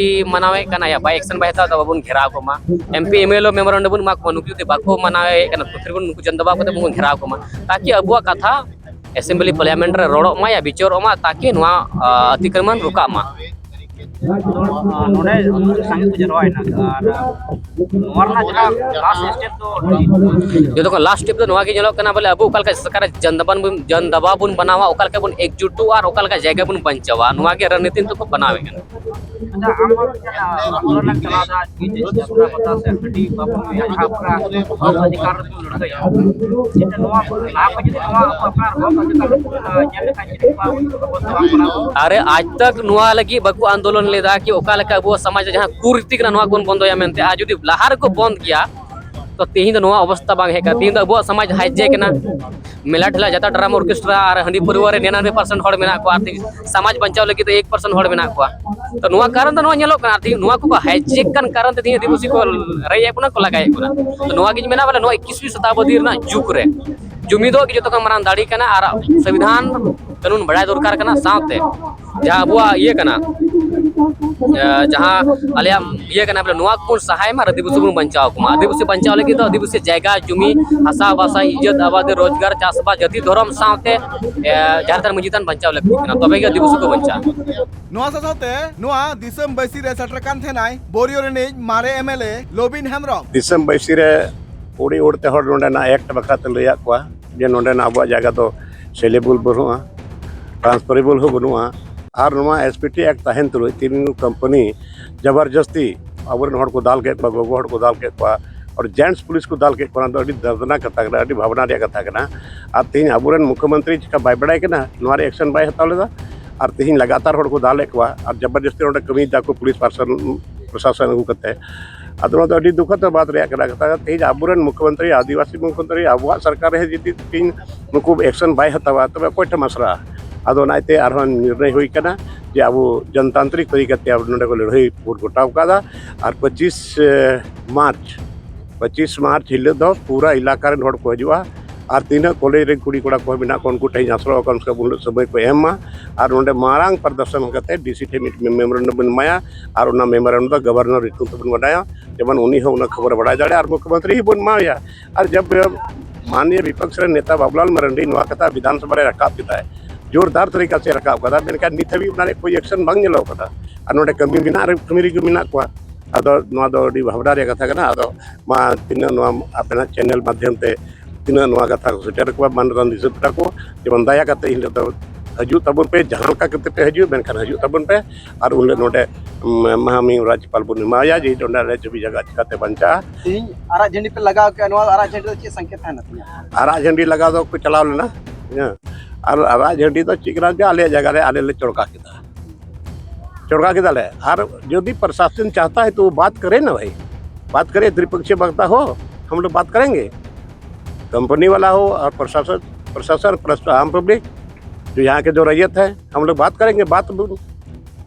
ᱢᱟᱱᱟᱣᱮᱫ ᱠᱟᱱᱟ ᱭᱟ ᱵᱟᱭ ᱮᱠᱥᱮᱱ ᱵᱟᱭ ᱦᱟᱛᱟᱣ ᱮᱫᱟ, ᱵᱟᱵᱚᱱ ᱜᱷᱮᱨᱟᱣ ᱠᱚᱢᱟ᱾ M P M L A memorandum ᱵᱚᱱ ᱮᱢᱟ ᱠᱚᱢᱟ, ᱱᱩᱠᱩ ᱡᱩᱫᱤ ᱵᱟᱠᱚ ᱢᱟᱱᱟᱣᱮᱫ ᱠᱟᱱᱟ, ᱯᱩᱛᱷᱤ ᱨᱮᱵᱚᱱ ᱱᱩᱠᱩ ᱡᱚᱱ ᱫᱚᱵᱟᱣ ᱠᱟᱛᱮ ᱵᱚᱱ ᱜᱷᱮᱨᱟᱣ ᱠᱚᱢᱟ, ᱛᱟᱠᱤ ᱟᱵᱚᱣᱟᱜ ᱠᱟᱛᱷᱟ ᱮᱥᱮᱢᱵᱞᱤ ᱯᱟᱨᱞᱤᱭᱟᱢᱮᱱᱴ ᱨᱮ ᱨᱚᱲᱚᱜ ᱢᱟ ᱭᱟ ᱵᱤᱪᱟᱹᱨᱚᱜ ᱢᱟ, ᱛᱟᱠᱤ ᱱᱚᱣᱟ, ᱟ, ᱚᱛᱤᱠᱨᱚᱢᱚᱱ ᱨᱚᱠᱟᱜ ᱢᱟ᱾ ᱟᱫᱚ, ᱟ, ᱱᱚᱰᱮ ᱥᱟᱸᱜᱮ ᱠᱚ ᱡᱟᱨᱣᱟᱭᱮᱱᱟ, ᱟᱨ ᱱᱚᱣᱟ ᱨᱮᱱᱟᱜ ᱡᱟᱦᱟᱸ ᱞᱟᱥᱴ ᱥᱴᱮᱯ ᱫᱚ ᱪᱮᱫ? ᱡᱚᱛᱚ ᱠᱷᱚᱱ ᱞᱟᱥᱴ ᱥᱴᱮᱯ ᱫᱚ ᱱᱚᱣᱟ ᱜᱮ ᱧᱮᱞᱚᱜ ᱠᱟᱱᱟ, ᱵᱚᱞᱮ ᱟᱵᱚ ᱚᱠᱟ ᱞᱮᱠᱟ ᱥᱚᱨᱠᱟᱨ ᱡᱟᱱ ᱫᱟᱵᱟᱱ ᱵᱚᱱ, ᱡᱟᱱ ᱫᱟᱵᱟ ᱵᱚᱱ ᱵᱮᱱᱟᱣᱟ, ᱚᱠᱟ ᱞᱮᱠᱟ ᱵᱚᱱ ᱮᱠᱡᱩᱴᱚᱜᱼᱟ ᱟᱨ ᱚᱠᱟ ᱞᱮᱠᱟ ᱡᱟᱭᱜᱟ ᱵᱚᱱ ᱵᱟᱧᱪᱟᱣᱟ, ᱱᱚᱣᱟ ᱜᱮ ᱨᱚᱱᱱᱤᱛᱤ ᱱᱤᱛᱚᱜ ᱠᱚ ᱵᱮᱱᱟᱣᱮᱫ ᱠᱟᱱᱟ᱾ ᱟᱪᱪᱷᱟ, ᱟᱢ ᱦᱚᱸ ᱢᱤᱫᱴᱮᱱ, ᱟ, ᱟᱱᱫᱳᱞᱚᱱ ᱮᱢ ᱪᱟᱞᱟᱣ ᱮᱫᱟ, ᱡᱟᱛᱨᱟ ᱯᱟᱛᱟ ᱥᱮ ᱦᱟᱺᱰᱤ ᱯᱟᱹᱣᱨᱟᱹ ᱡᱟᱦᱟᱸ ᱯᱩᱨᱟᱹ ᱦᱚᱠ ᱚᱫᱷᱤᱠᱟᱨ ᱨᱮᱠᱚ ᱞᱟᱹᱲᱦᱟᱹᱭᱟ᱾ ᱪᱮᱫ ᱱᱚᱣᱟ ᱞᱟᱦᱟ ᱠᱷᱚᱱ ᱡᱩᱫᱤ ᱱᱚᱣᱟ ᱟᱵᱚ ᱟᱯᱱᱟᱨ ᱦᱚᱠ ᱚᱫᱷᱤᱠᱟᱨ ᱵᱚᱱ, ᱟ, ᱧᱮᱞ ᱞᱮᱠᱷᱟᱱ ᱪᱮᱫ ᱱᱚᱣᱟ ᱵᱚᱱ ᱠᱚᱨᱟᱣ? ᱟᱨᱮ, ᱟᱡ ᱛᱟᱠ ᱱᱚᱣᱟ ᱞᱟᱹᱜᱤᱫ ᱵᱟᱠᱚ ᱟᱱᱫᱳᱞᱚᱱ ᱞᱮᱫᱟ ᱠᱤ ᱚᱠᱟ ᱞᱮᱠᱟ ᱟᱵᱚᱣᱟᱜ ᱥᱚᱢᱟᱡᱽ ᱨᱮ ᱡᱟᱦᱟᱸ ᱠᱩᱨᱤᱛᱤ ᱠᱟᱱᱟ, ᱱᱚᱣᱟ ᱠᱚᱵᱚᱱ ᱵᱚᱱᱫᱚᱭᱟ ᱢᱮᱱᱛᱮ᱾ ᱟᱨ ᱡᱩᱫᱤ ᱞᱟᱦᱟ ᱨᱮᱠᱚ ᱵᱚᱱᱫ ᱠᱮᱭᱟ, ᱛᱚ ᱛᱮᱦᱮᱧ ᱫᱚ ᱱᱚᱣᱟ ᱚᱵᱚᱥᱛᱟ ᱵᱟᱝ ᱦᱮᱡ ᱠᱟᱱᱟ᱾ ᱛᱮᱦᱮᱧ ᱫᱚ ᱟᱵᱚᱣᱟᱜ ᱥᱚᱢᱟᱡᱽ ᱦᱟᱭᱡᱮᱠ ᱮᱱᱟ᱾ ᱢᱮᱞᱟ ᱴᱷᱮᱞᱟ, ᱡᱟᱛᱨᱟ, ᱰᱨᱟᱢᱟ, ᱚᱨᱠᱮᱥᱴᱨᱟ ᱟᱨ ᱦᱟᱺᱰᱤ ᱯᱟᱹᱨᱣᱟᱹ ᱨᱮ ᱱᱤᱨᱟᱱᱚᱵᱵᱳᱭ ᱯᱟᱨᱥᱮᱱᱴ ᱦᱚᱲ ᱢᱮᱱᱟᱜ ᱠᱚᱣᱟ, ᱟᱨ ᱛᱮᱦᱮᱧ ᱥᱚᱢᱟᱡᱽ ᱵᱟᱧᱪᱟᱣ ᱞᱟᱹᱜᱤᱫ ᱫᱚ ᱮᱠ ᱯᱟᱨᱥᱮᱱᱴ ᱦᱚᱲ ᱢᱮᱱᱟᱜ ᱠᱚᱣᱟ᱾ ᱛᱚ ᱱᱚᱣᱟ ᱠᱟᱨᱚᱱ ᱫᱚ ᱱᱚᱣᱟ ᱧᱮᱞᱚᱜ ᱠᱟᱱᱟ, ᱟᱨ ᱛᱮᱦᱮᱧ ᱱᱚᱣᱟ ᱠᱚᱠᱚ ᱦᱟᱭᱡᱮᱠ ᱠᱟᱱ ᱠᱟᱨᱚᱱ ᱛᱮ ᱛᱮᱦᱮᱧ ᱟᱹᱫᱤᱵᱟᱹᱥᱤ ᱠᱚ ᱨᱮᱡ ᱮᱫ ᱵᱚᱱᱟ, ᱠᱚ ᱞᱟᱜᱟᱭᱮᱫ ᱵᱚᱱᱟ᱾ ᱛᱚ ᱱᱚᱣᱟ ᱜᱤᱧ ᱢᱮᱱᱟ ᱵᱚᱞᱮ ᱱᱚᱣᱟ ᱮᱠᱩᱥᱣᱤ ᱥᱚᱛᱟᱵᱫᱤ ᱨᱮᱱᱟᱜ ᱡᱩᱜᱽ ᱨᱮ ᱡᱩᱢᱤᱫᱚᱜ ᱜᱮ ᱡᱚᱛᱚ ᱠᱷᱚᱱ ᱢᱟᱨᱟᱝ ᱫᱟᱲᱮ ᱠᱟᱱᱟ, ᱟᱨ ᱥᱚᱝᱵᱤᱫᱷᱟᱱ ᱠᱟᱹᱱᱩᱱ ᱵᱟᱲᱟᱭ ᱫᱚᱨᱠᱟᱨ ᱠᱟᱱᱟ, ᱥᱟᱶᱛᱮ ᱡᱟᱦᱟᱸ ᱟᱵᱚᱣᱟᱜ ᱤᱭᱟᱹ ᱠᱟᱱᱟ, ᱮ, ᱡᱟᱦᱟᱸ ᱟᱞᱮᱭᱟᱜ ᱤᱭᱟᱹ ᱠᱟᱱᱟ, ᱵᱚᱞᱮ ᱱᱚᱣᱟ ᱠᱚᱵᱚᱱ ᱥᱟᱦᱟᱭ ᱢᱟ ᱟᱨ ᱟᱹᱫᱤᱵᱟᱹᱥᱤ ᱵᱚᱱ ᱵᱟᱧᱪᱟᱣ ᱠᱚᱢᱟ᱾ ᱟᱹᱫᱤᱵᱟᱹᱥᱤ ᱵᱟᱧᱪᱟᱣ ᱞᱟᱹᱜᱤᱫ ᱫᱚ ᱟᱹᱫᱤᱵᱟᱹᱥᱤ ᱡᱟᱭᱜᱟ, ᱡᱩᱢᱤ, ᱦᱟᱥᱟ, ᱵᱷᱟᱥᱟ, ᱤᱡᱽᱡᱚᱛ, ᱟᱵᱟᱫ, ᱨᱳᱡᱽᱜᱟᱨ, ᱪᱟᱥᱵᱟᱥ, ᱡᱟᱹᱛᱤ, ᱫᱷᱚᱨᱚᱢ ᱥᱟᱶᱛᱮ, ᱮ, ᱡᱟᱦᱮᱨ ᱛᱷᱟᱱ, ᱢᱟᱹᱡᱷᱤ ᱛᱷᱟᱱ ᱵᱟᱧᱪᱟᱣ ᱞᱟᱹᱠᱛᱤ ᱠᱟᱱᱟ, ᱛᱚᱵᱮ ᱜᱮ ᱟᱹᱫᱤᱵᱟᱹᱥᱤ ᱠᱚ ᱵᱟᱧᱪᱟᱜᱼᱟ᱾ ᱱᱚᱣᱟ ᱥᱟᱶ ᱥᱟᱶᱛᱮ ᱱᱚᱣᱟ ᱫᱤᱥᱚᱢ ᱵᱟᱹᱭᱥᱤ ᱨᱮ ᱥᱮᱴᱮᱨ ᱠᱟᱱ ᱛᱟᱦᱮᱱᱟᱭ ᱵᱳᱨᱤᱭᱳ ᱨᱤᱱᱤᱡ ᱢᱟᱨᱮ M L A Lobin Hembrom. ᱫᱤᱥᱚᱢ ᱵᱟᱹᱭᱥᱤ ᱨᱮ ᱠᱩᱲᱤ ᱚᱲ ᱛᱮ ᱦᱚᱲ ᱱᱚᱰᱮᱱᱟᱜ ᱮᱠᱴ ᱵᱟᱠᱷᱨᱟ ᱛᱮ ᱞᱟᱹᱭᱟᱫ ᱠᱚᱣᱟ ᱡᱮ ᱱᱚᱰᱮᱱᱟᱜ ᱟᱵᱚᱣᱟᱜ ᱡᱟᱭᱜᱟ ᱫᱚ ᱥᱮᱞᱮᱵᱚᱞ ᱵᱟᱹᱱᱩᱜᱼᱟ, ᱴᱨᱟᱱᱥᱯᱷᱟᱨᱮᱵᱚᱞ ᱦᱚᱸ ᱵᱟᱹᱱᱩᱜᱼᱟ᱾ ᱟᱨ ᱱᱚᱣᱟ ᱮᱥ ᱯᱤ ᱴᱤ ᱮᱠᱴ ᱛᱟᱦᱮᱱ ᱛᱩᱞᱩᱡ ᱛᱤᱱ ᱠᱳᱢᱯᱟᱱᱤ ᱡᱚᱵᱚᱨᱡᱚᱥᱛᱤ ᱟᱵᱚᱨᱮᱱ ᱦᱚᱲ ᱠᱚ ᱫᱟᱞ ᱠᱮᱫ ᱠᱚᱣᱟ, ᱜᱚᱜᱚ ᱦᱚᱲ ᱠᱚ ᱫᱟᱞ ᱠᱮᱫ ᱠᱚᱣᱟ, ᱟᱨ ᱡᱮᱱᱴᱥ ᱯᱩᱞᱤᱥ ᱠᱚ ᱫᱟᱞ ᱠᱮᱫ ᱠᱚᱣᱟ, ᱚᱱᱟ ᱫᱚ ᱟᱹᱰᱤ ᱫᱟᱨᱫᱽᱱᱟᱠ ᱠᱟᱛᱷᱟ ᱠᱟᱱᱟ, ᱟᱹᱰᱤ ᱵᱷᱟᱵᱽᱱᱟ ᱨᱮᱭᱟᱜ ᱠᱟᱛᱷᱟ ᱠᱟᱱᱟ᱾ ᱟᱨ ᱛᱮᱦᱮᱧ ᱟᱵᱚᱨᱮᱱ ᱢᱩᱠᱷᱭᱚᱢᱚᱱᱛᱨᱤ ᱪᱤᱠᱟ ᱵᱟᱭ ᱵᱟᱲᱟᱭ ᱠᱟᱱᱟ, ᱱᱚᱣᱟ ᱨᱮ ᱮᱠᱥᱮᱱ ᱵᱟᱭ ᱦᱟᱛᱟᱣ ᱞᱮᱫᱟ? ᱟᱨ ᱛᱮᱦᱮᱧ ᱞᱟᱜᱟᱛᱟᱨ ᱦᱚᱲ ᱠᱚ ᱫᱟᱞᱮᱫ ᱠᱚᱣᱟ ᱟᱨ ᱡᱚᱵᱚᱨᱡᱚᱥᱛᱤ ᱚᱸᱰᱮ ᱠᱟᱹᱢᱤᱭᱮᱫᱟ ᱠᱚ ᱯᱩᱞᱤᱥ ᱯᱟᱨᱥᱚᱱ, ᱯᱨᱚᱥᱟᱥᱚᱱ ᱟᱹᱜᱩ ᱠᱟᱛᱮ᱾ ᱟᱫᱚ ᱱᱚᱣᱟ ᱫᱚ ᱟᱹᱰᱤ ᱫᱩᱠᱷᱚᱫ ᱵᱟᱛ ᱨᱮᱭᱟᱜ ᱠᱟᱱᱟ ᱠᱟᱛᱷᱟ᱾ ᱛᱮᱦᱮᱧ ᱟᱵᱚᱨᱮᱱ ᱢᱩᱠᱷᱭᱚᱢᱚᱱᱛᱨᱤ, ᱟᱹᱫᱤᱵᱟᱹᱥᱤ ᱢᱩᱠᱷᱭᱚᱢᱚᱱᱛᱨᱤ, ᱟᱵᱚᱣᱟᱜ ᱥᱚᱨᱠᱟᱨ ᱨᱮ ᱡᱩᱫᱤ ᱛᱮᱦᱮᱧ ᱱᱩᱠᱩ ᱮᱠᱥᱮᱱ ᱵᱟᱭ ᱦᱟᱛᱟᱣᱟ, ᱛᱚᱵᱮ ᱚᱠᱚᱭ ᱴᱷᱮᱱ ᱟᱥᱨᱟᱜᱼᱟ? ᱟᱫᱚ ᱚᱱᱟᱛᱮ ᱟᱨᱦᱚᱸ ᱱᱤᱨᱱᱚᱭ ᱦᱩᱭ ᱠᱟᱱᱟ ᱡᱮ ᱟᱵᱚ ᱡᱚᱱᱛᱟᱱᱛᱨᱤᱠ ᱛᱚᱨᱤᱠᱟ ᱛᱮ ᱟᱵᱚ ᱱᱚᱰᱮ ᱠᱚ ᱞᱟᱹᱲᱦᱟᱹᱭ ᱵᱚᱱ ᱜᱚᱴᱟᱣ ᱠᱟᱫᱟ᱾ ᱟᱨ ᱯᱚᱸᱪᱤᱥ ᱢᱟᱨᱪ, ᱯᱚᱸᱪᱤᱥ ᱢᱟᱨᱪ ᱦᱤᱞᱳᱜ ᱫᱚ ᱯᱩᱨᱟᱹ ᱮᱞᱟᱠᱟ ᱨᱮᱱ ᱦᱚᱲ ᱠᱚ ᱦᱤᱡᱩᱜᱼᱟ᱾ ᱟᱨ ᱛᱤᱱᱟᱹᱜ ᱠᱚᱞᱮᱡᱽ ᱨᱮ ᱠᱩᱲᱤ ᱠᱚᱲᱟ ᱠᱚ ᱢᱮᱱᱟᱜ ᱠᱚᱣᱟ, ᱩᱱᱠᱩ ᱴᱷᱮᱱ ᱟᱥᱨᱚᱭ ᱠᱚᱢ ᱥᱮ ᱠᱚᱢ ᱩᱱᱟᱹᱜ ᱥᱚᱢᱚᱭ ᱠᱚ ᱮᱢ ᱢᱟ᱾ ᱟᱨ ᱱᱚᱰᱮ ᱢᱟᱨᱟᱝ ᱯᱨᱚᱫᱚᱨᱥᱚᱱ ᱠᱟᱛᱮ ᱰᱤᱥᱤ ᱴᱷᱮᱱ ᱢᱤᱫ ᱢᱮᱢᱳᱨᱮᱱᱰᱟᱢ ᱵᱚᱱ ᱮᱢᱟᱭᱟ᱾ ᱟᱨ ᱚᱱᱟ ᱢᱮᱢᱳᱨᱮᱱᱰᱟᱢ ᱫᱚ ᱜᱚᱵᱷᱚᱨᱱᱚᱨ ᱧᱩᱛᱩᱢ ᱛᱮᱵᱚᱱ ᱵᱟᱰᱟᱭᱟ, ᱡᱮᱢᱚᱱ ᱩᱱᱤ ᱦᱚᱸ ᱚᱱᱟ ᱠᱷᱚᱵᱚᱨᱮ ᱵᱟᱰᱟᱭ ᱫᱟᱲᱮᱭᱟᱜᱼᱟ ᱟᱨ ᱢᱩᱠᱷᱭᱚᱢᱚᱱᱛᱨᱤ ᱦᱚᱸ ᱵᱚᱱ ᱮᱢᱟᱣᱟᱭᱟ᱾ ᱟᱨ ᱡᱟᱵ ᱢᱟᱱᱱᱤᱭᱚ ᱵᱤᱯᱚᱠᱥ ᱨᱮᱱ ᱱᱮᱛᱟ ᱵᱟᱵᱩᱞᱟᱞ ᱢᱟᱨᱟᱱᱰᱤ ᱱᱚᱣᱟ ᱠᱟᱛᱷᱟ ᱵᱤᱫᱷᱟᱱ ᱥᱚᱵᱷᱟ ᱨᱮ ᱨᱟᱠᱟᱵ ᱠᱮᱫᱟᱭ, ᱡᱳᱨᱫᱟᱨ ᱛᱟᱹᱨᱤᱠᱟ ᱥᱮ ᱨᱟᱠᱟᱵ ᱠᱟᱫᱟ, ᱢᱮᱱᱠᱷᱟᱱ ᱱᱤᱛ ᱦᱟᱹᱵᱤᱡ ᱚᱱᱟ ᱨᱮ ᱠᱳᱭ ᱮᱠᱥᱮᱱ ᱵᱟᱝ ᱧᱮᱞᱚᱜ ᱠᱟᱱᱟ᱾ ᱟᱨ ᱱᱚᱰᱮ ᱠᱟᱹᱢᱤ ᱢᱮᱱᱟᱜ ᱨᱮ, ᱠᱟᱹᱢᱤ ᱨᱮᱜᱮ ᱢᱮᱱᱟᱜ ᱠᱚᱣᱟ᱾ ᱟᱫᱚ ᱱᱚᱣᱟ ᱫᱚ ᱟᱹᱰᱤ ᱵᱷᱟᱵᱽᱱᱟ ᱨᱮᱭᱟᱜ ᱠᱟᱛᱷᱟ ᱠᱟᱱᱟ᱾ ᱟᱫᱚ ᱢᱟ ᱛᱤᱱᱟᱹᱜ ᱱᱚᱣᱟ ᱟᱯᱮᱱᱟᱜ ᱪᱮᱱᱮᱞ ᱢᱟᱫᱽᱫᱷᱚᱢ ᱛᱮ ᱛᱤᱱᱟᱹᱜ ᱱᱚᱣᱟ ᱠᱟᱛᱷᱟ ᱠᱚ ᱥᱮᱴᱮᱨ ᱠᱚᱣᱟ, ᱢᱟᱱᱚᱛᱟᱱ ᱫᱤᱥᱚᱢ ᱯᱮᱲᱟ ᱠᱚ, ᱡᱮᱢᱚᱱ ᱫᱟᱭᱟ ᱠᱟᱛᱮ ᱤᱧ ᱫᱚ ᱦᱤᱡᱩᱜ ᱛᱟᱵᱚᱱ ᱯᱮ, ᱡᱟᱦᱟᱸ ᱞᱮᱠᱟ ᱠᱟᱛᱮ ᱯᱮ ᱦᱤᱡᱩᱜ, ᱢᱮᱱᱠᱷᱟᱱ ᱦᱤᱡᱩᱜ ᱛᱟᱵᱚᱱ ᱯᱮ᱾ ᱟᱨ ᱩᱱ ᱦᱤᱞᱳᱜ ᱱᱚᱰᱮ, ᱩᱢ, ᱢᱟᱦᱟᱢᱤ ᱨᱟᱡᱽᱭᱚᱯᱟᱞ ᱵᱚᱱ ᱮᱢᱟᱣᱟᱭᱟ, ᱡᱮ ᱱᱚᱰᱮ ᱟᱞᱮ ᱡᱚᱢᱤ ᱡᱟᱭᱜᱟ ᱪᱤᱠᱟᱛᱮ ᱵᱟᱧᱪᱟᱜᱼᱟ᱾ ᱛᱮᱦᱮᱧ ᱟᱨᱟᱜ ᱡᱷᱟᱹᱱᱰᱤ ᱯᱮ ᱞᱟᱜᱟᱣ ᱠᱮᱜᱼᱟ, ᱱᱚᱣᱟ ᱟᱨᱟᱜ ᱡᱷᱟᱹᱱᱰᱤ ᱫᱚ ᱪᱮᱫ ᱥᱚᱝᱠᱮᱛ ᱛᱟᱦᱮᱱᱟ ᱛᱮᱦᱮᱧᱟᱜ? ᱟᱨᱟᱜ ᱡᱷᱟᱹᱱᱰᱤ ᱞᱟᱜᱟᱣ ᱫᱚ ᱠᱚ ᱪᱟᱞᱟᱣ ᱞᱮᱱᱟ᱾ ᱦᱮᱸ, ᱟᱨ ᱟᱨᱟᱜ ᱡᱷᱟᱹᱱᱰᱤ ᱫᱚ ᱪᱮᱫ ᱠᱟᱱᱟ ᱡᱮ ᱟᱞᱮᱭᱟᱜ ᱡᱟᱭᱜᱟ ᱨᱮ ᱟᱞᱮ ᱞᱮ ᱪᱚᱲᱠᱟ ᱠᱮᱫᱟ, ᱪᱚᱲᱠᱟ ᱠᱮᱫᱟᱞᱮ᱾ ᱟᱨ ᱡᱩᱫᱤ ᱯᱨᱚᱥᱟᱥᱚᱱ ᱪᱟᱦᱛᱟ ᱦᱮ ᱛᱚ ᱵᱟᱛ ᱠᱟᱨᱮ ᱱᱟ ᱵᱷᱟᱭ, ᱵᱟᱛ ᱠᱟᱨᱮ, ᱛᱨᱤᱯᱚᱠᱠᱷᱤᱭᱚ ᱵᱟᱠᱛᱟ ᱦᱳ, ᱦᱟᱢ ᱞᱳᱜ ᱵᱟᱛ ᱠᱟᱨᱮᱝᱜᱮ᱾ ᱠᱚᱢᱯᱟᱱᱤ ᱣᱟᱞᱟ ᱦᱳ ᱟᱨ ᱯᱨᱚᱥᱟᱥᱚᱱ, ᱯᱨᱚᱥᱟᱥᱚᱱ ᱯᱞᱟᱥ ᱟᱢ ᱯᱟᱵᱽᱞᱤᱠ, ᱡᱳ ᱭᱟᱦᱟᱸ ᱠᱮ ᱡᱳ ᱨᱟᱭᱭᱚᱛ ᱦᱮ, ᱦᱟᱢ ᱞᱳᱜ ᱵᱟᱛ ᱠᱟᱨᱮᱝᱜᱮ, ᱵᱟᱛ ᱵᱩ-,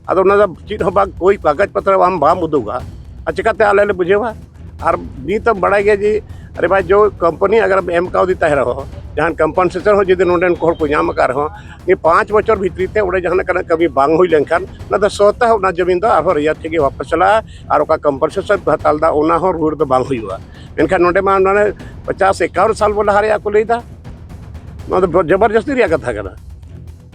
ᱟᱫᱚ ᱚᱱᱟ ᱫᱚ ᱪᱮᱫ ᱦᱚᱸ ᱵᱟᱝ, ᱠᱳᱭ ᱠᱟᱜᱚᱡᱽ ᱯᱚᱛᱨᱚ ᱟᱢ ᱵᱟᱢ ᱩᱫᱩᱜᱟ, ᱟᱨ ᱪᱤᱠᱟᱹᱛᱮ ᱟᱞᱮ ᱞᱮ ᱵᱩᱡᱷᱟᱹᱣᱟ? ᱟᱨ ᱱᱤᱛ ᱮᱢ ᱵᱟᱲᱟᱭ ᱜᱮᱭᱟ ᱡᱮ, ᱟᱨᱮ ᱵᱷᱟᱭ, ᱡᱳ ᱠᱚᱢᱯᱟᱱᱤ ᱟᱜᱟᱨ ᱮᱢ ᱠᱟᱣᱫᱤ ᱛᱟᱦᱮᱸ ᱨᱮᱦᱚᱸ, ᱡᱟᱦᱟᱱ ᱠᱚᱢᱯᱟᱱᱥᱮᱥᱚᱱ ᱦᱚᱸ ᱡᱩᱫᱤ ᱱᱚᱰᱮᱱ ᱠᱚ ᱦᱚᱲ ᱠᱚ ᱧᱟᱢ ᱟᱠᱟᱫ ᱨᱮᱦᱚᱸ, ᱱᱤᱭᱟᱹ ᱯᱟᱸᱪ ᱵᱚᱪᱷᱚᱨ ᱵᱷᱤᱛᱨᱤ ᱛᱮ ᱚᱸᱰᱮ ᱡᱟᱦᱟᱱᱟᱜ ᱠᱟᱱᱟ ᱠᱟᱹᱢᱤ ᱵᱟᱝ ᱦᱩᱭ ᱞᱮᱱᱠᱷᱟᱱ, ᱚᱱᱟ ᱫᱚ ᱥᱚᱛᱟᱦ ᱚᱱᱟ ᱡᱚᱢᱤᱱ ᱫᱚ ᱟᱨᱦᱚᱸ ᱨᱮᱭᱟᱛ ᱴᱷᱮᱡ ᱜᱮ ᱣᱟᱯᱟᱥ ᱪᱟᱞᱟᱜᱼᱟ᱾ ᱟᱨ ᱚᱠᱟ ᱠᱚᱢᱯᱟᱱᱥᱮᱥᱚᱱ ᱠᱚ ᱦᱟᱛᱟᱣ ᱞᱮᱫᱟ, ᱚᱱᱟ ᱦᱚᱸ ᱨᱩᱣᱟᱹᱲ ᱫᱚ ᱵᱟᱝ ᱦᱩᱭᱩᱜᱼᱟ᱾ ᱢᱮᱱᱠᱷᱟᱱ ᱱᱚᱰᱮ ᱢᱟ ᱱᱚᱰᱮ ᱯᱚᱪᱟᱥ ᱮᱠᱟᱣᱚᱱ ᱥᱟᱞ ᱵᱚ ᱞᱟᱦᱟ ᱨᱮᱭᱟᱜ ᱠᱚ ᱞᱟᱹᱭᱫᱟ, ᱱᱚᱣᱟ ᱫᱚ ᱡᱚᱵᱚᱨᱡᱚᱥᱛᱤ ᱨᱮᱭᱟᱜ ᱠᱟᱛᱷᱟ ᱠᱟᱱᱟ᱾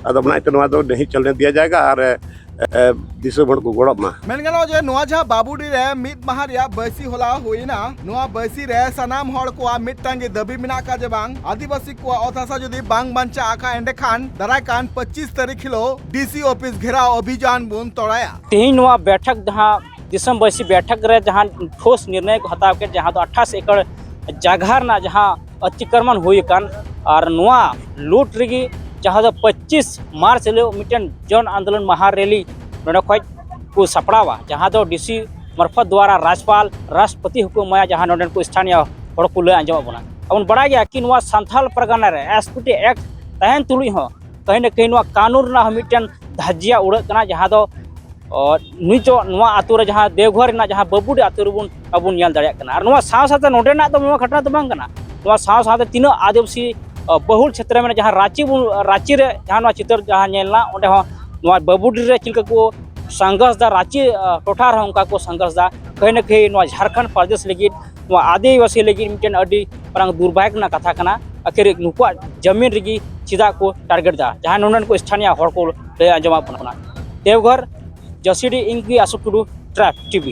ᱟᱫᱚ ᱚᱱᱟ ᱤᱭᱟᱹᱛᱮ ᱱᱚᱣᱟ ᱫᱚ ᱱᱟᱦᱤ ᱪᱚᱞᱱᱮ ᱫᱤᱭᱟ ᱡᱟᱭᱜᱟ ᱟᱨ, ᱮ, ᱫᱤᱥᱚᱢ ᱦᱚᱲ ᱠᱚ ᱜᱚᱲᱚᱜ ᱢᱟ᱾ ᱢᱮᱱ ᱜᱟᱱᱚᱜᱼᱟ ᱡᱮ ᱱᱚᱣᱟ ᱡᱟᱦᱟᱸ ᱵᱟᱵᱩᱰᱤ ᱨᱮ ᱢᱤᱫ ᱢᱟᱦᱟ ᱨᱮᱭᱟᱜ ᱵᱟᱹᱭᱥᱤ ᱦᱚᱞᱟ ᱦᱩᱭᱮᱱᱟ, ᱱᱚᱣᱟ ᱵᱟᱹᱭᱥᱤ ᱨᱮ ᱥᱟᱱᱟᱢ ᱦᱚᱲ ᱠᱚᱣᱟᱜ ᱢᱤᱫᱴᱟᱝ ᱜᱮ ᱫᱟᱹᱵᱤ ᱢᱮᱱᱟᱜ ᱟᱠᱟᱫ ᱡᱮ ᱵᱟᱝ ᱟᱹᱫᱤᱵᱟᱹᱥᱤ ᱠᱚᱣᱟᱜ ᱚᱛ ᱦᱟᱥᱟ ᱡᱩᱫᱤ ᱵᱟᱝ ᱵᱟᱧᱪᱟᱜ ᱠᱷᱟᱱ, ᱮᱸᱰᱮᱠᱷᱟᱱ ᱫᱟᱨᱟᱭ ᱠᱟᱱ ᱯᱚᱸᱪᱤᱥ ᱛᱟᱹᱨᱤᱠᱷ ᱦᱤᱞᱳᱜ ᱰᱤᱥᱤ ᱚᱯᱷᱤᱥ ᱜᱷᱮᱨᱟᱣ ᱚᱵᱷᱤᱡᱟᱱ ᱵᱚᱱ ᱛᱚᱲᱟᱭᱟ᱾ ᱛᱮᱦᱮᱧ ᱱᱚᱣᱟ ᱵᱮᱴᱷᱚᱠ ᱡᱟᱦᱟᱸ ᱫᱤᱥᱚᱢᱵᱟᱹᱥᱤ ᱵᱮᱴᱷᱚᱠ ᱨᱮ ᱡᱟᱦᱟᱸ ᱴᱷᱳᱥ ᱱᱤᱨᱱᱚᱭ ᱠᱚ ᱦᱟᱛᱟᱣ ᱠᱮᱫ, ᱡᱟᱦᱟᱸ ᱫᱚ ᱟᱴᱷᱟᱥ ᱮᱠᱚᱨ ᱡᱟᱭᱜᱟ ᱨᱮᱱᱟᱜ ᱡᱟᱦᱟᱸ ᱚᱛᱤᱠᱨᱚᱢᱚᱱ ᱦᱩᱭ ᱟᱠᱟᱱ, ᱟᱨ ᱱᱚᱣᱟ ᱞᱩᱴ ᱨᱮᱜᱮ ᱡᱟᱦᱟᱸ ᱫᱚ ᱯᱚᱸᱪᱤᱥ ᱢᱟᱨᱪ ᱦᱤᱞᱳᱜ ᱢᱤᱫᱴᱮᱱ ᱡᱚᱱ ᱟᱱᱫᱳᱞᱚᱱ ᱢᱟᱦᱟ ᱨᱮᱞᱤ ᱱᱚᱰᱮ ᱠᱷᱚᱱ ᱠᱚ ᱥᱟᱯᱲᱟᱣᱟ, ᱡᱟᱦᱟᱸ ᱫᱚ ᱰᱤᱥᱤ ᱢᱟᱨᱯᱷᱚᱛ ᱫᱣᱟᱨᱟ ᱨᱟᱡᱽᱯᱟᱞ, ᱨᱟᱥᱴᱨᱚᱯᱚᱛᱤ ᱦᱚᱸᱠᱚ ᱮᱢᱟᱭᱟ, ᱡᱟᱦᱟᱸ ᱱᱚᱰᱮᱱ ᱠᱚ ᱥᱛᱷᱟᱱᱤᱭᱚ ᱦᱚᱲ ᱠᱚ ᱞᱟᱹᱭ ᱟᱸᱡᱚᱢᱟᱜ ᱵᱚᱱᱟ᱾ ᱟᱵᱚᱱ ᱵᱟᱲᱟᱭ ᱜᱮᱭᱟ ᱠᱤ ᱱᱚᱣᱟ ᱥᱟᱱᱛᱷᱟᱞ ᱯᱟᱨᱜᱟᱱᱟ ᱨᱮ ᱮᱥ ᱯᱤ ᱴᱤ ᱮᱠᱴ ᱛᱟᱦᱮᱱ ᱛᱩᱞᱩᱡ ᱦᱚᱸ ᱠᱟᱹᱦᱤ ᱱᱟ ᱠᱟᱹᱦᱤ ᱱᱚᱣᱟ ᱠᱟᱹᱱᱩᱱ ᱨᱮᱱᱟᱜ ᱦᱚᱸ ᱢᱤᱫᱴᱮᱱ ᱫᱷᱟᱡᱽᱡᱤᱭᱟ ᱩᱲᱟᱹᱜ ᱠᱟᱱᱟ, ᱡᱟᱦᱟᱸ ᱫᱚ ᱚ, ᱱᱤᱛᱚᱜ ᱱᱚᱣᱟ ᱟᱹᱛᱩ ᱨᱮ ᱡᱟᱦᱟᱸ ᱫᱮᱣᱜᱷᱚᱨ ᱨᱮᱱᱟᱜ ᱡᱟᱦᱟᱸ ᱵᱟᱹᱵᱩᱰᱤ ᱟᱹᱛᱩ ᱨᱮᱵᱚᱱ ᱟᱵᱚᱱ ᱧᱮᱞ ᱫᱟᱲᱮᱭᱟᱜ ᱠᱟᱱᱟ᱾ ᱟᱨ ᱱᱚᱣᱟ ᱥᱟᱶ ᱥᱟᱶᱛᱮ ᱱᱚᱰᱮᱱᱟᱜ ᱫᱚ ᱱᱚᱣᱟ ᱜᱷᱚᱴᱚᱱᱟ ᱫᱚ ᱵᱟᱝ ᱠᱟᱱᱟ, ᱱᱚᱣᱟ ᱥᱟᱶ ᱥᱟᱶᱛᱮ ᱛᱤᱱᱟᱹᱜ ᱟᱹᱫᱤᱵᱟᱹᱥᱤ, ᱚ, ᱵᱚᱦᱩᱞ ᱪᱷᱮᱛᱨᱚ ᱢᱮᱱᱟᱜᱼᱟ, ᱡᱟᱦᱟᱸ ᱨᱟᱸᱪᱤ ᱵᱚᱱ, ᱨᱟᱸᱪᱤ ᱨᱮ ᱡᱟᱦᱟᱸ ᱱᱚᱣᱟ ᱪᱤᱛᱟᱹᱨ ᱡᱟᱦᱟᱸ ᱧᱮᱞ ᱮᱱᱟ, ᱚᱸᱰᱮ ᱦᱚᱸ ᱱᱚᱣᱟ ᱵᱟᱹᱵᱩᱰᱤ ᱨᱮ ᱪᱮᱫ ᱞᱮᱠᱟ ᱠᱚ ᱥᱚᱝᱜᱷᱚᱨᱥ ᱫᱟ, ᱨᱟᱸᱪᱤ, ᱚ, ᱴᱚᱴᱷᱟ ᱨᱮᱦᱚᱸ ᱚᱱᱠᱟ ᱠᱚ ᱥᱚᱝᱜᱷᱚᱨᱥ ᱫᱟ᱾ ᱠᱟᱹᱦᱤ ᱱᱟ ᱠᱟᱹᱦᱤ ᱱᱚᱣᱟ ᱡᱷᱟᱲᱠᱷᱚᱸᱰ ᱯᱨᱚᱫᱮᱥ ᱞᱟᱹᱜᱤᱫ, ᱱᱚᱣᱟ ᱟᱹᱫᱤᱵᱟᱹᱥᱤ ᱞᱟᱹᱜᱤᱫ ᱢᱤᱫᱴᱮᱱ ᱟᱹᱰᱤ ᱢᱟᱨᱟᱝ ᱫᱩᱨᱵᱷᱟᱜᱽ ᱨᱮᱱᱟᱜ ᱠᱟᱛᱷᱟ ᱠᱟᱱᱟ᱾ ᱟᱹᱠᱷᱤᱨ ᱱᱩᱠᱩᱣᱟᱜ ᱡᱟᱹᱢᱤᱱ ᱨᱮᱜᱮ ᱪᱮᱫᱟᱜ ᱠᱚ ᱴᱟᱨᱜᱮᱴ ᱫᱟ, ᱡᱟᱦᱟᱸ ᱱᱚᱰᱮᱱ ᱠᱚ ᱥᱛᱷᱟᱱᱤᱭᱚ ᱦᱚᱲ ᱠᱚ ᱞᱟᱹᱭ ᱟᱸᱡᱚᱢᱟᱜ ᱵᱚᱱᱟ᱾ ᱫᱮᱣᱜᱷᱚᱨ, ᱡᱟᱹᱥᱤᱰᱤ, ᱤᱧ ᱜᱮ ᱟᱥᱩ ᱴᱩᱰᱩ, ᱴᱨᱟᱭᱤᱵᱽ ᱴᱤ ᱵᱷᱤ᱾